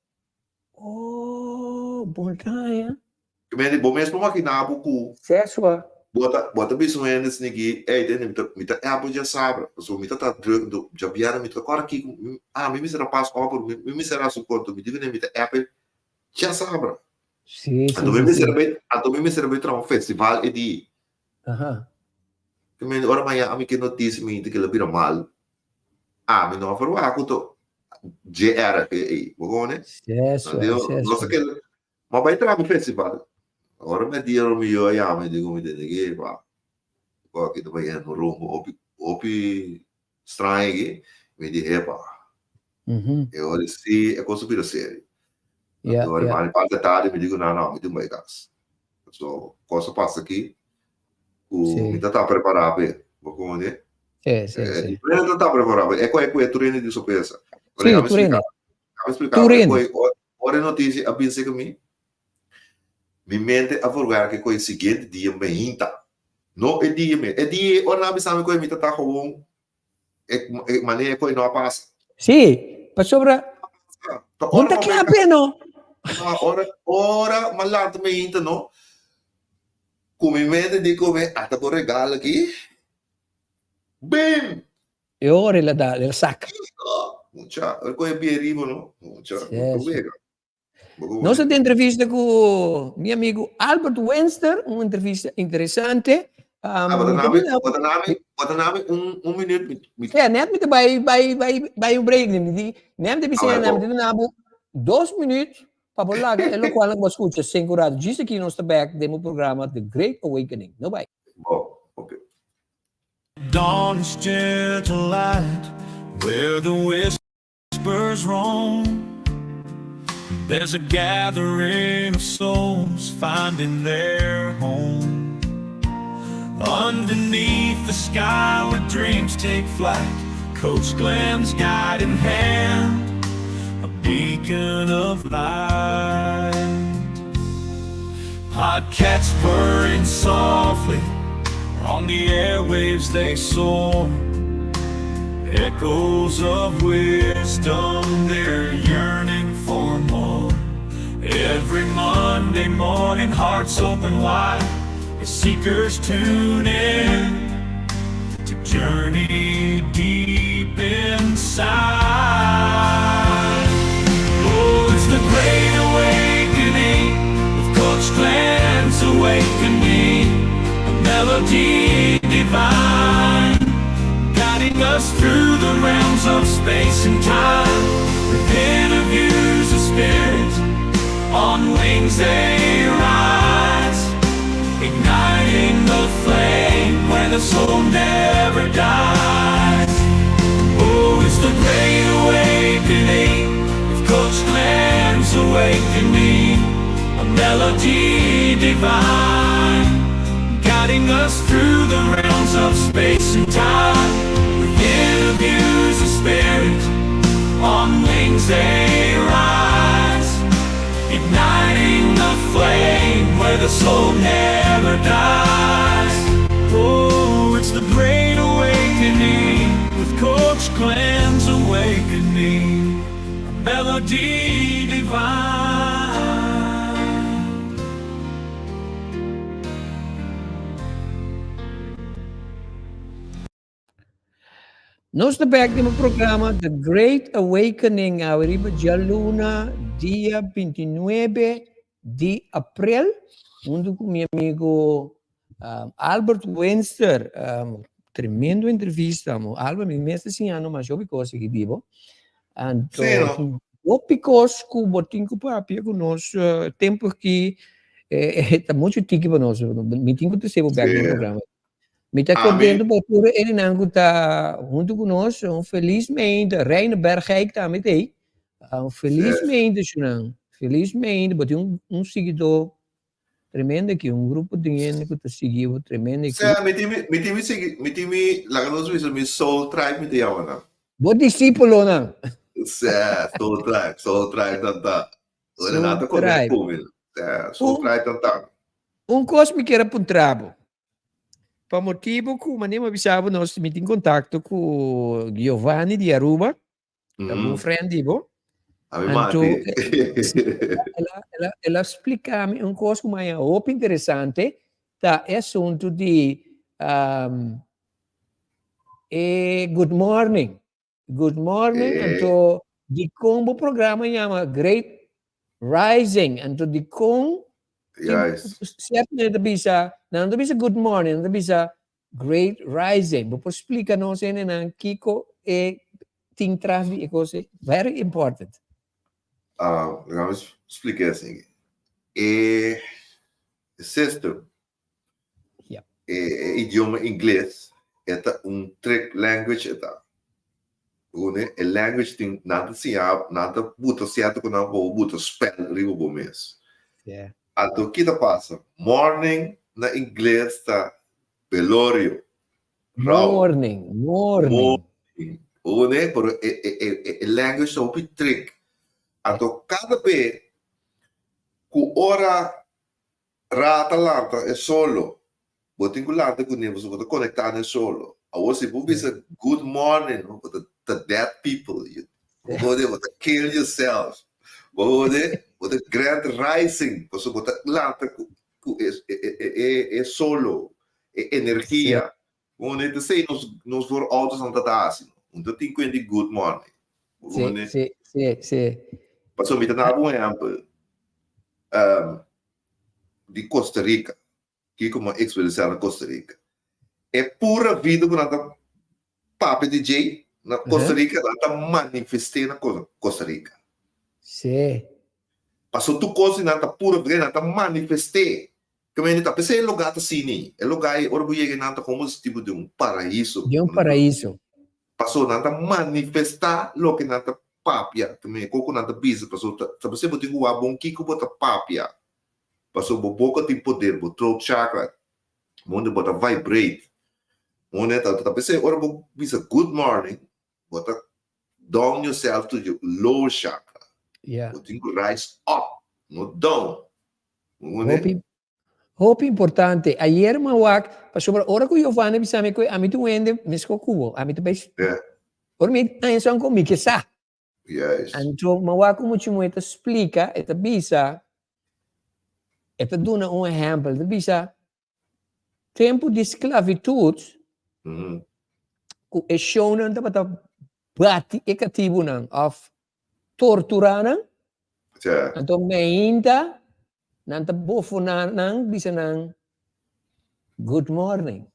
Oh, bon taña. Ke mende bo mes por makiná bo ku. Sesua. Bo ta, bo ta bisa un hende asina ki, ey, tende, mi ta, mi ta app bo djasabra, pasobra mi ta ta druk, anto djabièrnè mi ta kòrda kiko, ah, mi mester a pas òper, mi, mi mester a hasi un konto, mi di kuné mi ta app e djasabra. Sí, sí, Anto mi sí, mester sí. bai, anto mi mester bai traha un festival e di. Aha. Ke men ora mañana ami ke notisia mi hinti ke lo bira mal. Ami no a verwacht ku to. JR ei, bo kone? Seso, No seso. sé ke, ma bai traha ku festival. Ora mi dia mi yo a yama, mi digo mi tende ke pa. Bo aki ta bai en un rumbo hopi hopi straño aki. Mi di hepa. E ora si e kos a bira serio. Anto ora mi parti tardi mi digo no no mi tin bai kas. So kos a pasa aki ku mi ta ta prepará p'e. Bo komprende? Sí, sí, sí. Mi ta ta prepará p'e. E ku e ku e tur hende di sorpresa. Sí, tur hende. Déjame explicar. Tur hende. Ora e noticia a bin cerca mi, mi mente a verwerka cu e siguiente dia meinta. No e dia mes. E dia ora nan a bisa mi cu mi ta ta gewoon e manera cu e no a pasa. Sí, pasobra no ta cla p'e no. Ora, ora mi a lanta meinta no, cu mi mente di cu mi ata bo regalo aki, bim! E ora el a da, el a saca. Mucha, el coge pie riba, no? Mucha, Sí, sí. wega. Nos a entrevista cu mi amigo Albert Wenster, un entrevista interesante. Um, Ah, bota nami, bota nami, bota nami un, un minuut. Mi, mi... Ja, net mi te bai, bai, bai, bai un break. Mi di, net mi te bisa, Ah, net mi te nabo dos minuut pa bo laga e locual bo escucha cinco rato. Djis aki nos ta back den bo programa The Great Awakening. No bai. Bo, okay. Dawn's gentle light where the whispers roam There's a gathering of souls finding their home Underneath the sky where dreams take flight Coach Glenn's guiding hand A beacon of light Podcasts purring softly On the airwaves they soar Echoes of wisdom, they're yearning for more Every Monday morning, hearts open wide As seekers tune in To journey deep inside Oh, it's the great awakening With Coach Glenn's awakening A melody divine Guiding us through the realms of space and time With interviews of spirit On wings they rise Igniting the flame where the soul never dies Oh, it's the great awakening With Coach Glenn's awakening A melody divine Guiding us through the realms of space and time With interviews of spirit On wings they rise Igniting the flame where the soul never dies Oh, it's the great awakening With Coach Glenn's awakening A melody divine Nos ta bek den programa The Great Awakening awe riba djaluna dia 29 di april hunto ku mi amigo um, Albert Winster. Um, tremendo entrevista. Mo. Albert, mi mes ta siñando mas hopi kos aki di bo. Anto, Sí, no? hopi kos ku bo tin ku papia ku nos uh, tempo aki eh, eh, ta mucho tiki pa nos. Mi tin ku trese bo bek den programa. Mi ta contento pa tur hendenan ku ta huntu ku nos. Un felis meinte. Reine Bergijk tambe ta ei. Un felis meinte, shunan. Felis meinte. Bo tin un, un siguidó tremendo aki. Un grupo di hende ku ta sigui bo tremendo aki. Sea, mi tin mi, mi tin mi sigui, mi tin mi, laga nos bisa mi soul tribe mi ta yama nan. Bo disípulonan. Sea, soul tribe, soul tribe nan ta. Ora nan ta Soul kome tribe. ku mi. Sea, soul tribe nan ta. Un kos mi kier a puntra bo. Pa motibu ku manera mi a bisa bo nos mi tin kontakto ku Giovanni di Aruba, ta bon friend di bo. A mi Anto mati. el a el a el a splika mi un kos ku mi haña hopi interesante, ta e asuntu di e good morning. Good morning, anto dikon bo programa yama Great Rising? Anto dikon sierto manera ta bisa, nan no ta bisa good morning, nan ta bisa Great Rising. Bo por splika nos hendenan kiko e tin tras di e kos ei? Very important. Ah, laga mi splika esaki. E system, e idioma ingles, e ta un trick language e ta. Une, e language tin, nan ta siña, nan ta buta sierto ku nan por buta spell riba bo mes. Anto ki ta pasa? Morning na ingles ta velorio. Rou. Morning, morning. Morning. Une, pero e language ta hopi trick. Anto kada be ku ora Ra ta lanta e solo. Bo tin ku lanta kuné pasobra bo ta konektá na e solo. Awor si bo bisa good morning bo ta ta dead people. Bo hode bo ta kill yourself. Bo hode bo ta grand rising pasobra bo ta lanta ku ku e e e solo, e energia. Bo hode ta esei nos nos voorouders nan ta ta hasi. No ta tin kuenta di good morning. Bo hode. Sí, sí, sí. Pasobra mi ta daba un ehèmpel. Di Costa Rica, kiko mi a experiencia na Costa Rica. E pura vida ku nan ta papia di djei na Costa Rica, nan ta manifest'é na Costa Rica. Sí. Pasobra tur kos di nan ta pura vida, nan ta manifest'é. Kemende ta p'esei e lugá ta asina. E lugá ei, ora bo yega einan ta komo si tipo di un paraiso. Di un paraiso. Pasobra nan ta manifestá loke nan ta papia, ta mira kon ku nan ta bisa, pasobra ta p'esei bo tin ku wak bon kiko bo ta papia, pasobra bo boka tin poder, bo throat chakra, unda bo ta vibrate, unda ta ta p'esei ora bo bisa good morning, bo ta down yourself to your lower chakra, bo tin ku rise up, no down. Hopi Hopi importante. Ayer mi a wak, pasobra ora ku Giovanni bisa mi ku ami ta un hende mesko ku bo, ami ta bai, ora mi haña esun ku mi ke sa. Anto mi a wak ku mucha muhé ta splika, e ta bisa, e ta duna un ehèmpel, e ta bisa, tempu di sklavitut, ku e shownan tabata bati e katibunan òf torturá nan, anto meinta nan ta bofoná nan, bisa nan, Good morning.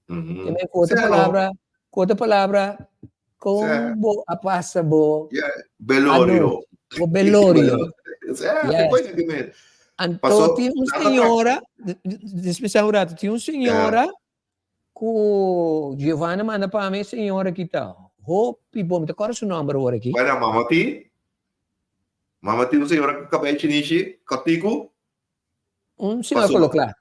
Te men ku otro palabra, ku otro palabra, kon bo a pasa bo Belorio. Bo belorio. Yes. Anto tin un señora, dispensá un rato, tin un señora Ku Giovanna manda pa mi, e señora aki ta hopi bon. Mi ta kòrda su nòmber awor aki. Bueno, mama ti? Mama ti un señora ku kabei chinishi, kòrtiku? Un señora kolo kla.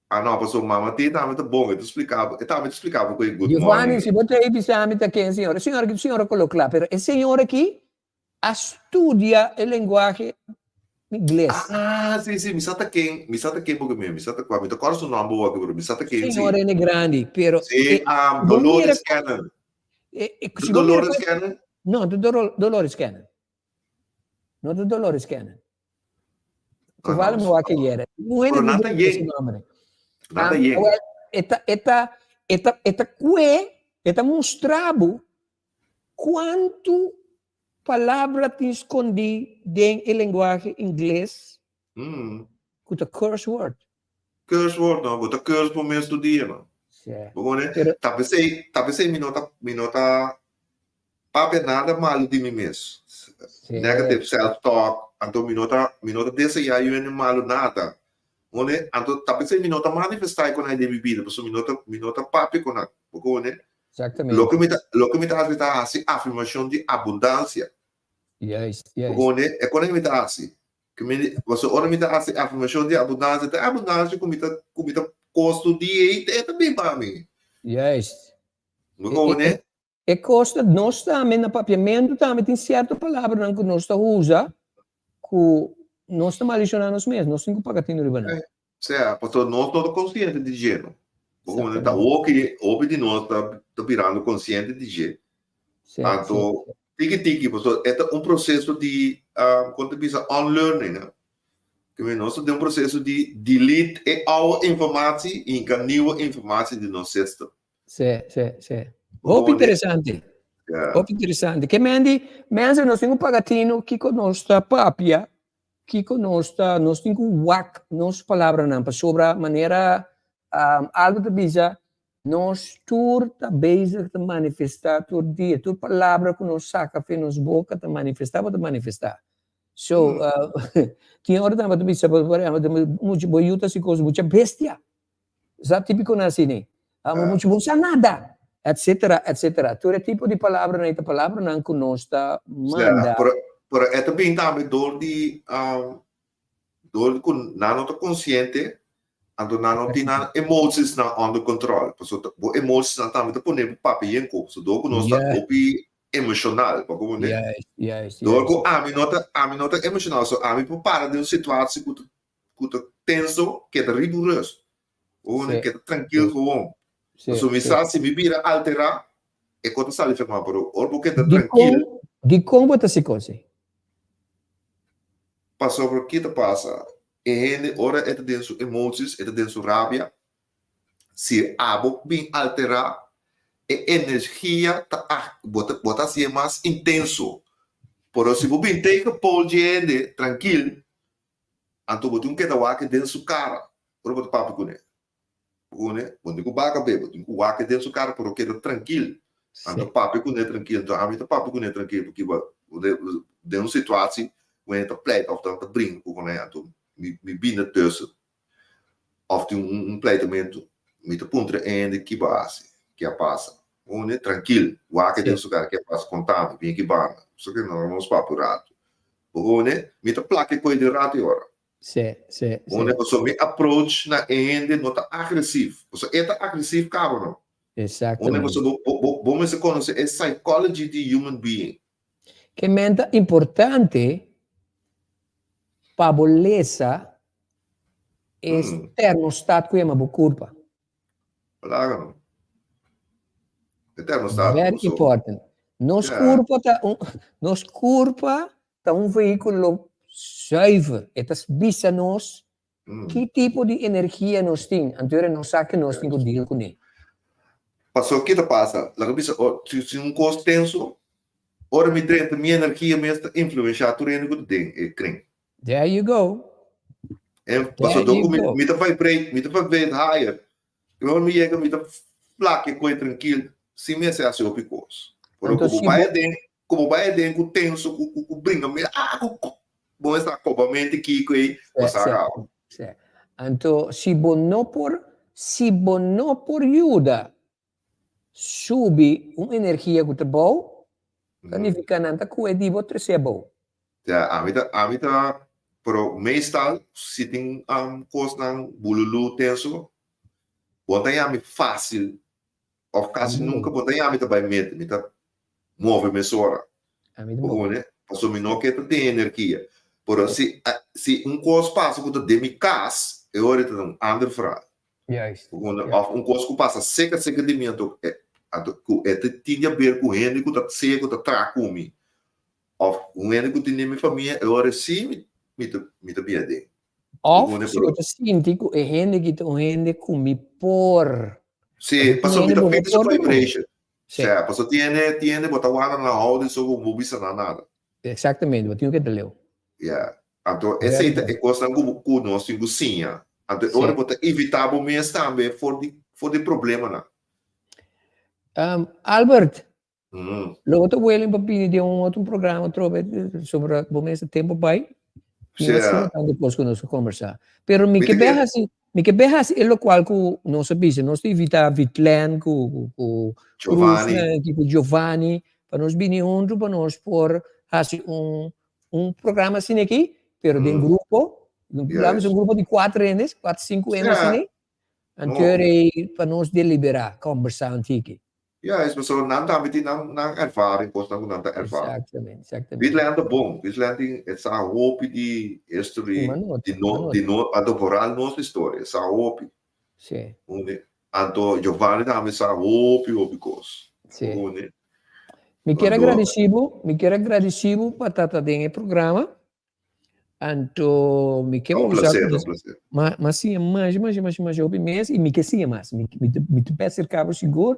Ah no, pasobra mama ti tambe ta bon, e ta splika bo, e tambe ta splika bo ku e good morning. Giovanni, si bo ta ei bisa mi ta ken señora. E señora aki ta un señora kolo kla, pero e señora aki a studia e lenguahe ingles. Ah, sí, sí, mi sa ta ken, mi sa ta ken porque mi, mi sa ta kua, mi ta kòrda su nòmber awor aki, pero mi sa ta ken, sí. Señora ene grandi, pero Sí, e, um, bo mira Dolores Cannon. e, e, Ta si bo mira Dolores ku Cannon? No, ta Doro, Dolores Cannon. No ta Dolores Cannon. Ah, no, Toevallig mi wak ayer. Un hende Pero nan di ta su yen. nombre. Nan ta Ah, yen. wel, e ta, e ta, e ta, e ta kue, e ta mustra bo Kuantu palabra tin skondí den e lenguahe ingles ku ta curse word? Curse word no, bo ta curse bo mes tur dia no. Bo pone, ta p'esei, ta p'esei mi no ta, mi no ta papia nada malu di mi mes. Negative self talk, anto mi no ta, mi no ta deseá yu hende malu nada. Pone, anto ta p'esei mi no ta manifestá e konai den mi bida, pasobra mi no ta, mi no ta papia ku nan. Bo pone, Exactamente. Loke mi ta, loke mi ta hasi, mi ta hasi afirmashon di abundansia. Juist, juist. Pone, e kone mi ta hasi. Ke mi, pasobra ora mi ta hasi afirmashon di abundansia, ta e abundansia ku mi ta, ku mi ta kosto di ei, e ta bin pa mi. Juist. Bo pone? E kos ta, nos tambe na papiamentu tambe tin sierto palabranan ku nos ta usa ku nos ta maldishoná nos mes, nos tin ku paga tinu riba nan. Sea, pasobra nos no ta konsiente di dje, no. Bo komo ta hopi, hopi di nos ta ta birando konsiente di dje. Anto, tiki tiki, pasobra e ta un proseso di, kon ta bisa, unlearning, eh. Ke men nos ta den un proseso di delete e oude informatie i hinka nieuwe informatie den nos system. Sí, sí, sí. Hopi interesante. Hopi interesante. Ke men di, mensen, nos tin ku paga tinu kiko nos ta papia Kiko nos ta, nos tin ku wak nos palabranan pasobra manera Aldo ta bisa. Nos tur ta bezig ta manifestá tur dia. Tur palabra ku nos saka for nos boka ta manifestá, bo ta manifestá. So, tin ora tambe ta bisa, por ehempel, mucha bo yu ta hasi kos mucha bestia. Sa típiko nan asina. Mucha bo no sa nada, etcetera, etcetera. Tur e tipo di palabranan ei ta palabranan ku nos ta manda. Pero, pero e ta bin tambe dor di Dor ku nan no ta konsiente, anto nan no tin nan emosiesnan under control. Pasobra bo emosiesnan tambe ta pone bo papia yen kos. So dor ku nos ta hopi emoshonal, bo comprende? Dor ku ami no ta, ami no ta emoshonal, so ami por para den un situatie ku ta, ku ta tenso, keda riba un rust. Bo comprende? Keda trankil gewoon. Pasobra mi sa si mi bira alterá, e kos ta sali for mi, pero ora bo keda trankil. Dikon bo ta hasi kos ei? Pasobra ki ta pasa? E hende ora e ta den su emoties, e ta den su rabia, si abo bin altera, e energia ta bo ta bo ta hacié mas intenso. Pero si bo bin tegen pol dje hende trankil, anto bo tin un keda wak den su cara ora bo ta papia kuné. Pone, bo tin ku baka be, bo tin ku wak den su kara pero keda trankil. Anto papia kuné trankil. Anto ami ta papia kuné trankil pakiba den un situatie ku hende ta pleit òf ta bringa ku kuné anto mi mi bini ertussen òf tin un pleitamentu mi ta puntra e hende ki bo a hasi, ki a pasa. Pone trankil, wak den su kara ki a pasa, konta mi, bini aki banda. Pasobra nos papia un ratu. Pone, mi ta plaka e koe den ratu e ora. Sí, sí, sí. Unda pasobra mi approach na e hende no ta agresief. Pasobra e ta agresief kaba no. Exactamente. Unda pasobra bo, bo, bo mester conoce e psychology di human being. Ke men ta importante pa bo lesa e termostat ku yama bo kurpa. Laga no. E termostat. Very important. Nos kurpa ta un, nos kurpa ta un vehíkulo zuiver. E ta bisa nos ki tipo di energia nos tin. Anto ora nos sa ke nos tin ku deal kuné. Pasobra ki ta pasa? Laga bisa, si un kos tenso, ora mi drenta mi energia mes ta influenshá tur hende ku ta den e kring. There you go. En pasobra ku mi ta vibrate, mi ta vibrate higher. Ora mi yega mi ta flak e koe trankil sin mester hasi hopi kos. Pero ku bo bai aden, ku bo bai aden ku tenso, ku ku ku bringa mi ah ku ku bo mester a koba mente kiko ei bo sa kaba. Si. Anto si bo no por, si bo no por yuda subi un energia ku ta bou, ta nifiká nan ta kue di bo trese abou. Ya, ami ta, ami ta, pero meestal si tin kosnan bululu tenso, bo ta yami fásil òf kasi nunka bo ta yami ta bai mete, mi ta move mesora. Ami Bo pone? Pasobra mi no ke ta den energia. Pero si, si un kos pasa ku ta den mi kas, e ora ta un ander verhaal. Juist. Bo pone? Òf un kos ku pasa seka seka di mi anto e anto ku e ta tin di haber ku hende ku ta sea ku ta traha ku mi òf un hende ku tin den mi famia, e ora si mi ta mi ta bia den. Òf si bo ta sinti ku e hende ki ta un hende ku mi por. Sí, pasobra mi ta feel su vibration. Sí. Sea, pasobra tin hende, tin hende bo ta wak nan hou di so ku bo bisa nan nada. Exactamente, bo tin ku keda leu. Yeah. Anto esei ta e kosnan ku ku nos tin ku siña. Anto e ora bo ta evitá bo mes tambe for di for di problemanan. Albert, Lo bo ta willing pa bini den un otro programa atrobe sobra bo mes tempo bai? Mi no asina tanto kos ku nos a kombersá. Pero mi ke be hasi, mi ke be hasi e lokual ku nos a bisa. Nos ta invitá Vitlen ku ku Giovanni. Ku Giovanni pa nos bini huntu pa nos por hasi un un programa asina aki, pero den grupo. Laat un grupo di kuater hende, kuater sinku hende asina. Anto pa nos deliberá, kombersá un tiki. Ja, es pasobra nan tambe tin nan nan ervaring, kosnan ku nan ta ervara. Exactamente, exactamente. Witland ta bon, Witland tin e sa hopi di history, di no, di no, anto vooral nos historia, e sa hopi. Sí. Uni, anto Giovanni tambe sa hopi, hopi kos. Sí. Uni. Mi kier a gradisi bo, mi kier a gradisi bo pa ta ta den e programa. Anto mi ke Un usa placer, un placer. Ma ma siña masha masha masha masha hopi mes i mi ke siña mas. Mi mi ta mi ta bes serka bo sigur.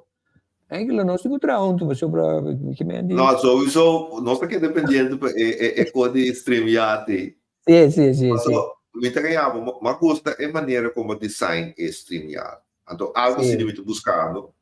Eigenlijk nos tin ku traha huntu pasobra mi ke men di. No, sowieso nos ta keda pendiente pa e e e kos di StreamYard ei. Si, si, si, si. Paso mi ta gaya bo, m'a gusta e manera kon bo design e StreamYard. Anto algo asina mi ta buscando.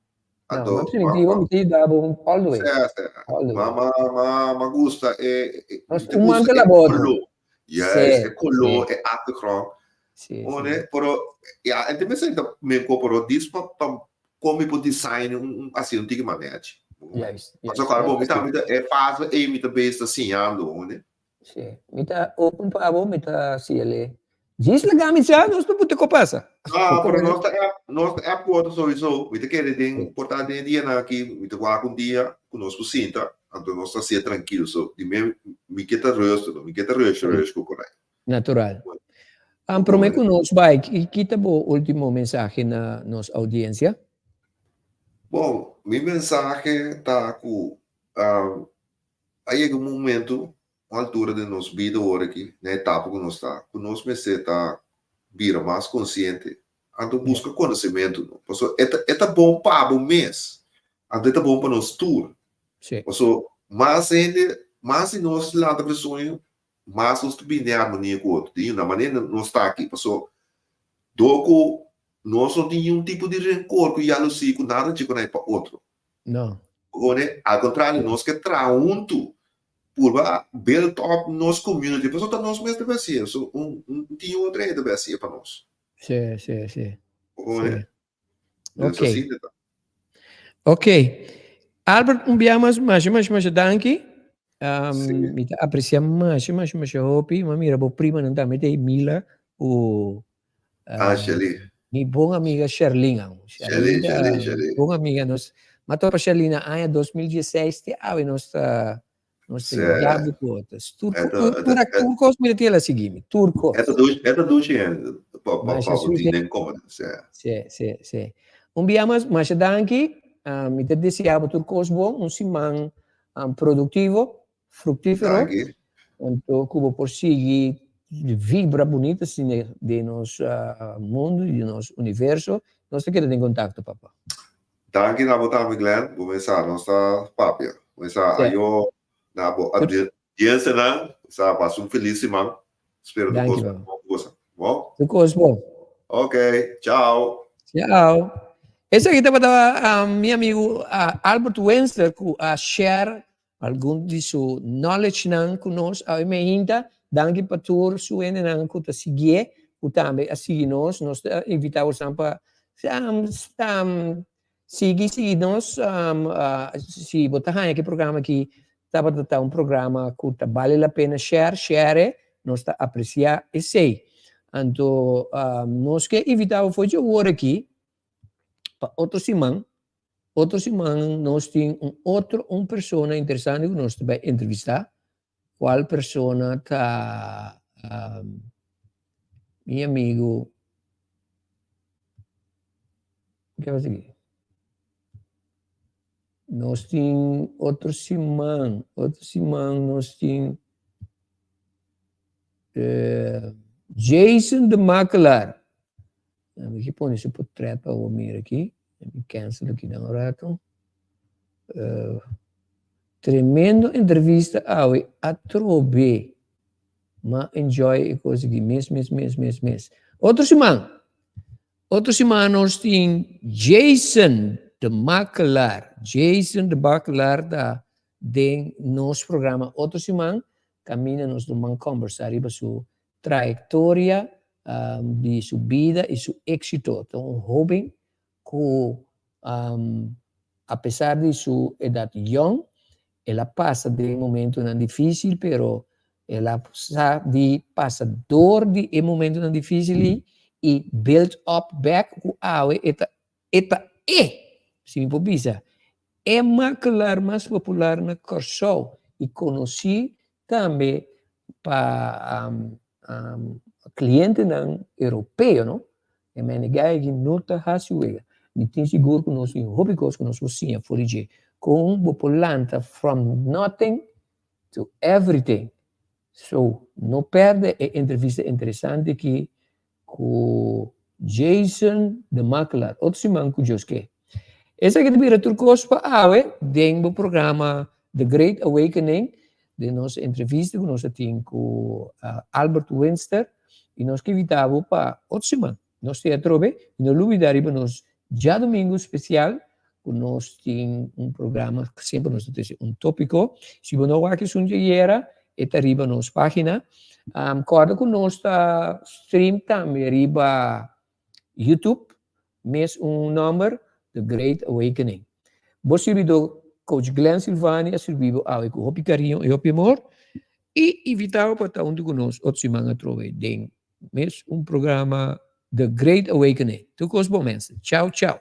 Anto, no, definitivo mi ta yuda bo all the way. Sí, sí. All the way. Ma, ma, ma, ma gusta e, e, Nos mi ta un gusta mantel e a boto. color. Yes, Sí, e color, sí. e achtergrond. Sí, sí. One, pero, ja, en tenminste, ta mi ko, pero dis pa, pa, kon mi por design un, un, así un tiki manechi. Juist, Paso juist. kor bo, mi ta, mi ta, e fase ei mi ta bezig ta siñando, one. Sí. Mi ta open pa abo, mi ta hasiele. Djis laga mi sa, nos ta buta ko pasa. Ah, pero nos ta app, nos ta app ku otro sowieso. Mi ta kere den, por ta den e dianan aki, mi ta wak un dia ku nos por sinta, anto nos ta hasié trankil. So, di mi, mi ke ta rustig, mi ke ta rush rush ku por ai. Natural. Um, promé ku nos bai, ki ta bo último mensahe na nos audiencia? Bon, mi mensahe ta ku, um, A yega un momento, un altura den nos bida ora aki, na e etapa ku nos ta, ku nos mester ta bira mas konsiente, anto buska konosementu, no. Pasobra e ta, e ta bon pa bo mes, anto e ta bon pa nos tur. Pasobra mas hende, mas di nos lanta pa e sueño, mas nos ta bini den armonia ku otro. Di una manera nos ta aki, pasobra dor ku nos no tin niun tipo di renkor ku yalosi ku nada dje ku nan e pa otro. No. Pone, al contrario, nos ke traha huntu purba build up nos community, pasobra ta nos mes debe hacié, so un un tin otro hende debe hacié pa nos. Sí, sí, sí. Pone, Sí. dus Ok. asina ta. Ok. Albert, un bia mas, masha, masha, masha danki. Um, Sí. Mi ta aprecia masha, masha, masha hopi. Ma mira bo primanan tambe ta Mila ku Ah, Shelly. Mi bon amiga Sherlyn aun. Shelly, Sherlyn ta Shelly, Shelly. bon amiga nos. Ma topa Sherlyn na aña 2016 te awe nos ta nos ta Sí. yabi ku otro. Tur Eta, tur eta, tur eta, tur kos mi ta tira sigui mi. Tur kos. eta dushi, eta dushi hende pa pa Masha pa bo sushi. tin den komo. Sí. Sí, sí, sí. Un bia mas, masha danki. Ah, mi ta desea bo tur kos bon, un siman um, produktivo. Fructífero. Danki. Anto ku bo por sigui vibra bunita asina den nos mundo y den nos universo. Nos ta keda den contacto, papa. Danki na bo tambe, Glenn. Bo mesa nos ta papia. Bo mesa ayo na bo audiencianan. Sa pasa un feliz siman. Spero tur Danki, cos papa. bon cu boso. Bon? Tur cos bon. Ok, ciao. Ciao. Esaki tabata mi amigo Albert Wenster cu a share Algun di su knowledgenan ku nos awe meinta. Danki pa tur su hendenan ku ta siguié, ku tambe a sigui nos. Nos ta invitá bosan pa sigui sigui nos. Si bo ta haña ku e programa aki tabata ta un programa ku ta bale la pena share, share e. Nos ta apresiá esei. Anto nos ke invitá bo for dje wor aki pa otro siman. Otro siman nos tin un otro un persona interesante ku nos ta bai entrevistá. Kual persona ta mi amigu ke pasa aki? Nos tin otro siman, otro siman nos tin Jason de Makelaar. Mi ke pone su portret pa bo mira aki. Mi cancel aki dan un rato. Uh, tremendo entrevista awe atrobe. Ma enjoy e kos aki mes mes mes mes mes. Otro siman. Otro siman nos tin Jason de Makelaar. Jason de Makelaar ta den nos programa otro siman. Kaminda nos lo man kombersá riba su trayektoria di su bida i su éksito. Ta un hóben ku apesar di su edat yòn, el a pasa den momentunan difísil, pero el a sa di pasa dor di e momentunan difísil ei i build up bèk ku awe e ta e ta e, si mi por bisa, e makelar mas popular na Kòrsou i konosí Tambe pa clientenan europeo no, e mene guy aki no ta haci wega. Mi tin sigur cu nos tin hopi cos cu nos por siña for di dje. Con bo por lanta from nothing to everything. So, no perde e entrevista interesante aki Ku Jason de Makelaar, otro siman ku Dios ke. Esaki ta bira tur kos pa awe den bo programa The Great Awakening, den nos entrevista ku nos a tin ku Albert Winster, i nos ke invita bo pa otro siman. Nos te atrobe i no lubida riba nos. Djadumingu spesial ku nos tin un programa, semper nos ta trese un tópiko. Si bo no wak esun djayera, e ta riba nos página. Kòrda ku nos ta stream tambe riba YouTube, mes un nòmber, The Great Awakening. Bo sirbidó Coach Glenn Silvani a sirbi bo awe ku hopi kariño i hopi amor i invitá bo pa ta huntu ku nos otro siman atrobe den mes un programa The Great Awakening. Tur kos bon mensen. Ciao ciao.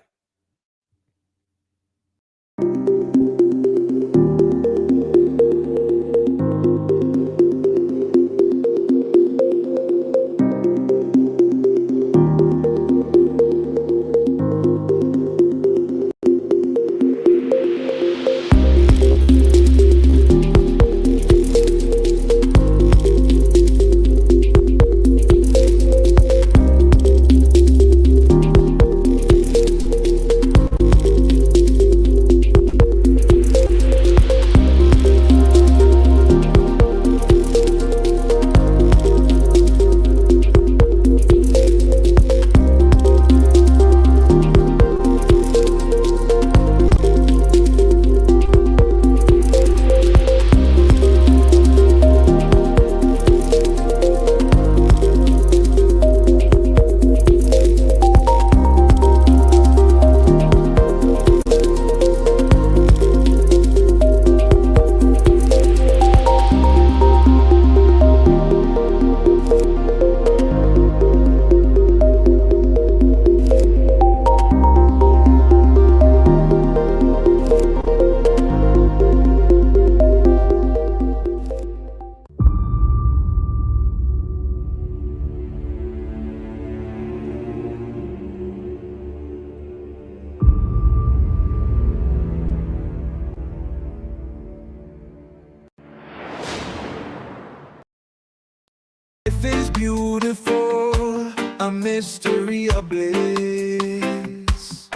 Life is beautiful, a mystery of bliss.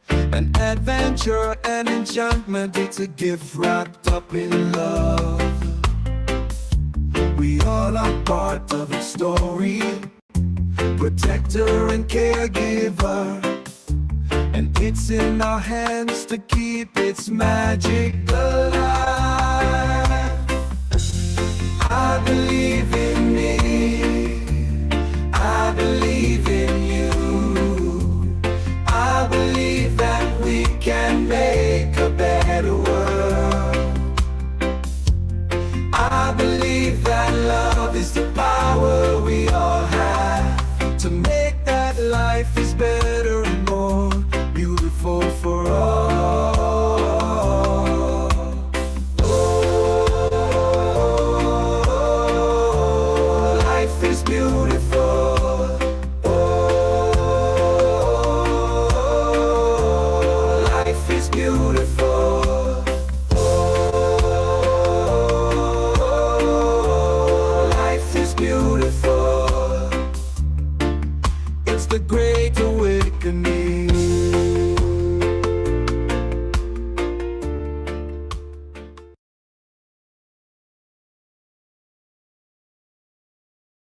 An adventure, an enchantment, it's a gift wrapped up in love. We all are part of its story, protector and caregiver. And it's in our hands to keep its magic alive. I believe in me. I believe in you. I believe that we can make a better world. I believe that love is the power we all have to make that life is better and more beautiful for all. Oh, life is beautiful. Oh, life is beautiful. Oh, life is beautiful. It's the great awakening.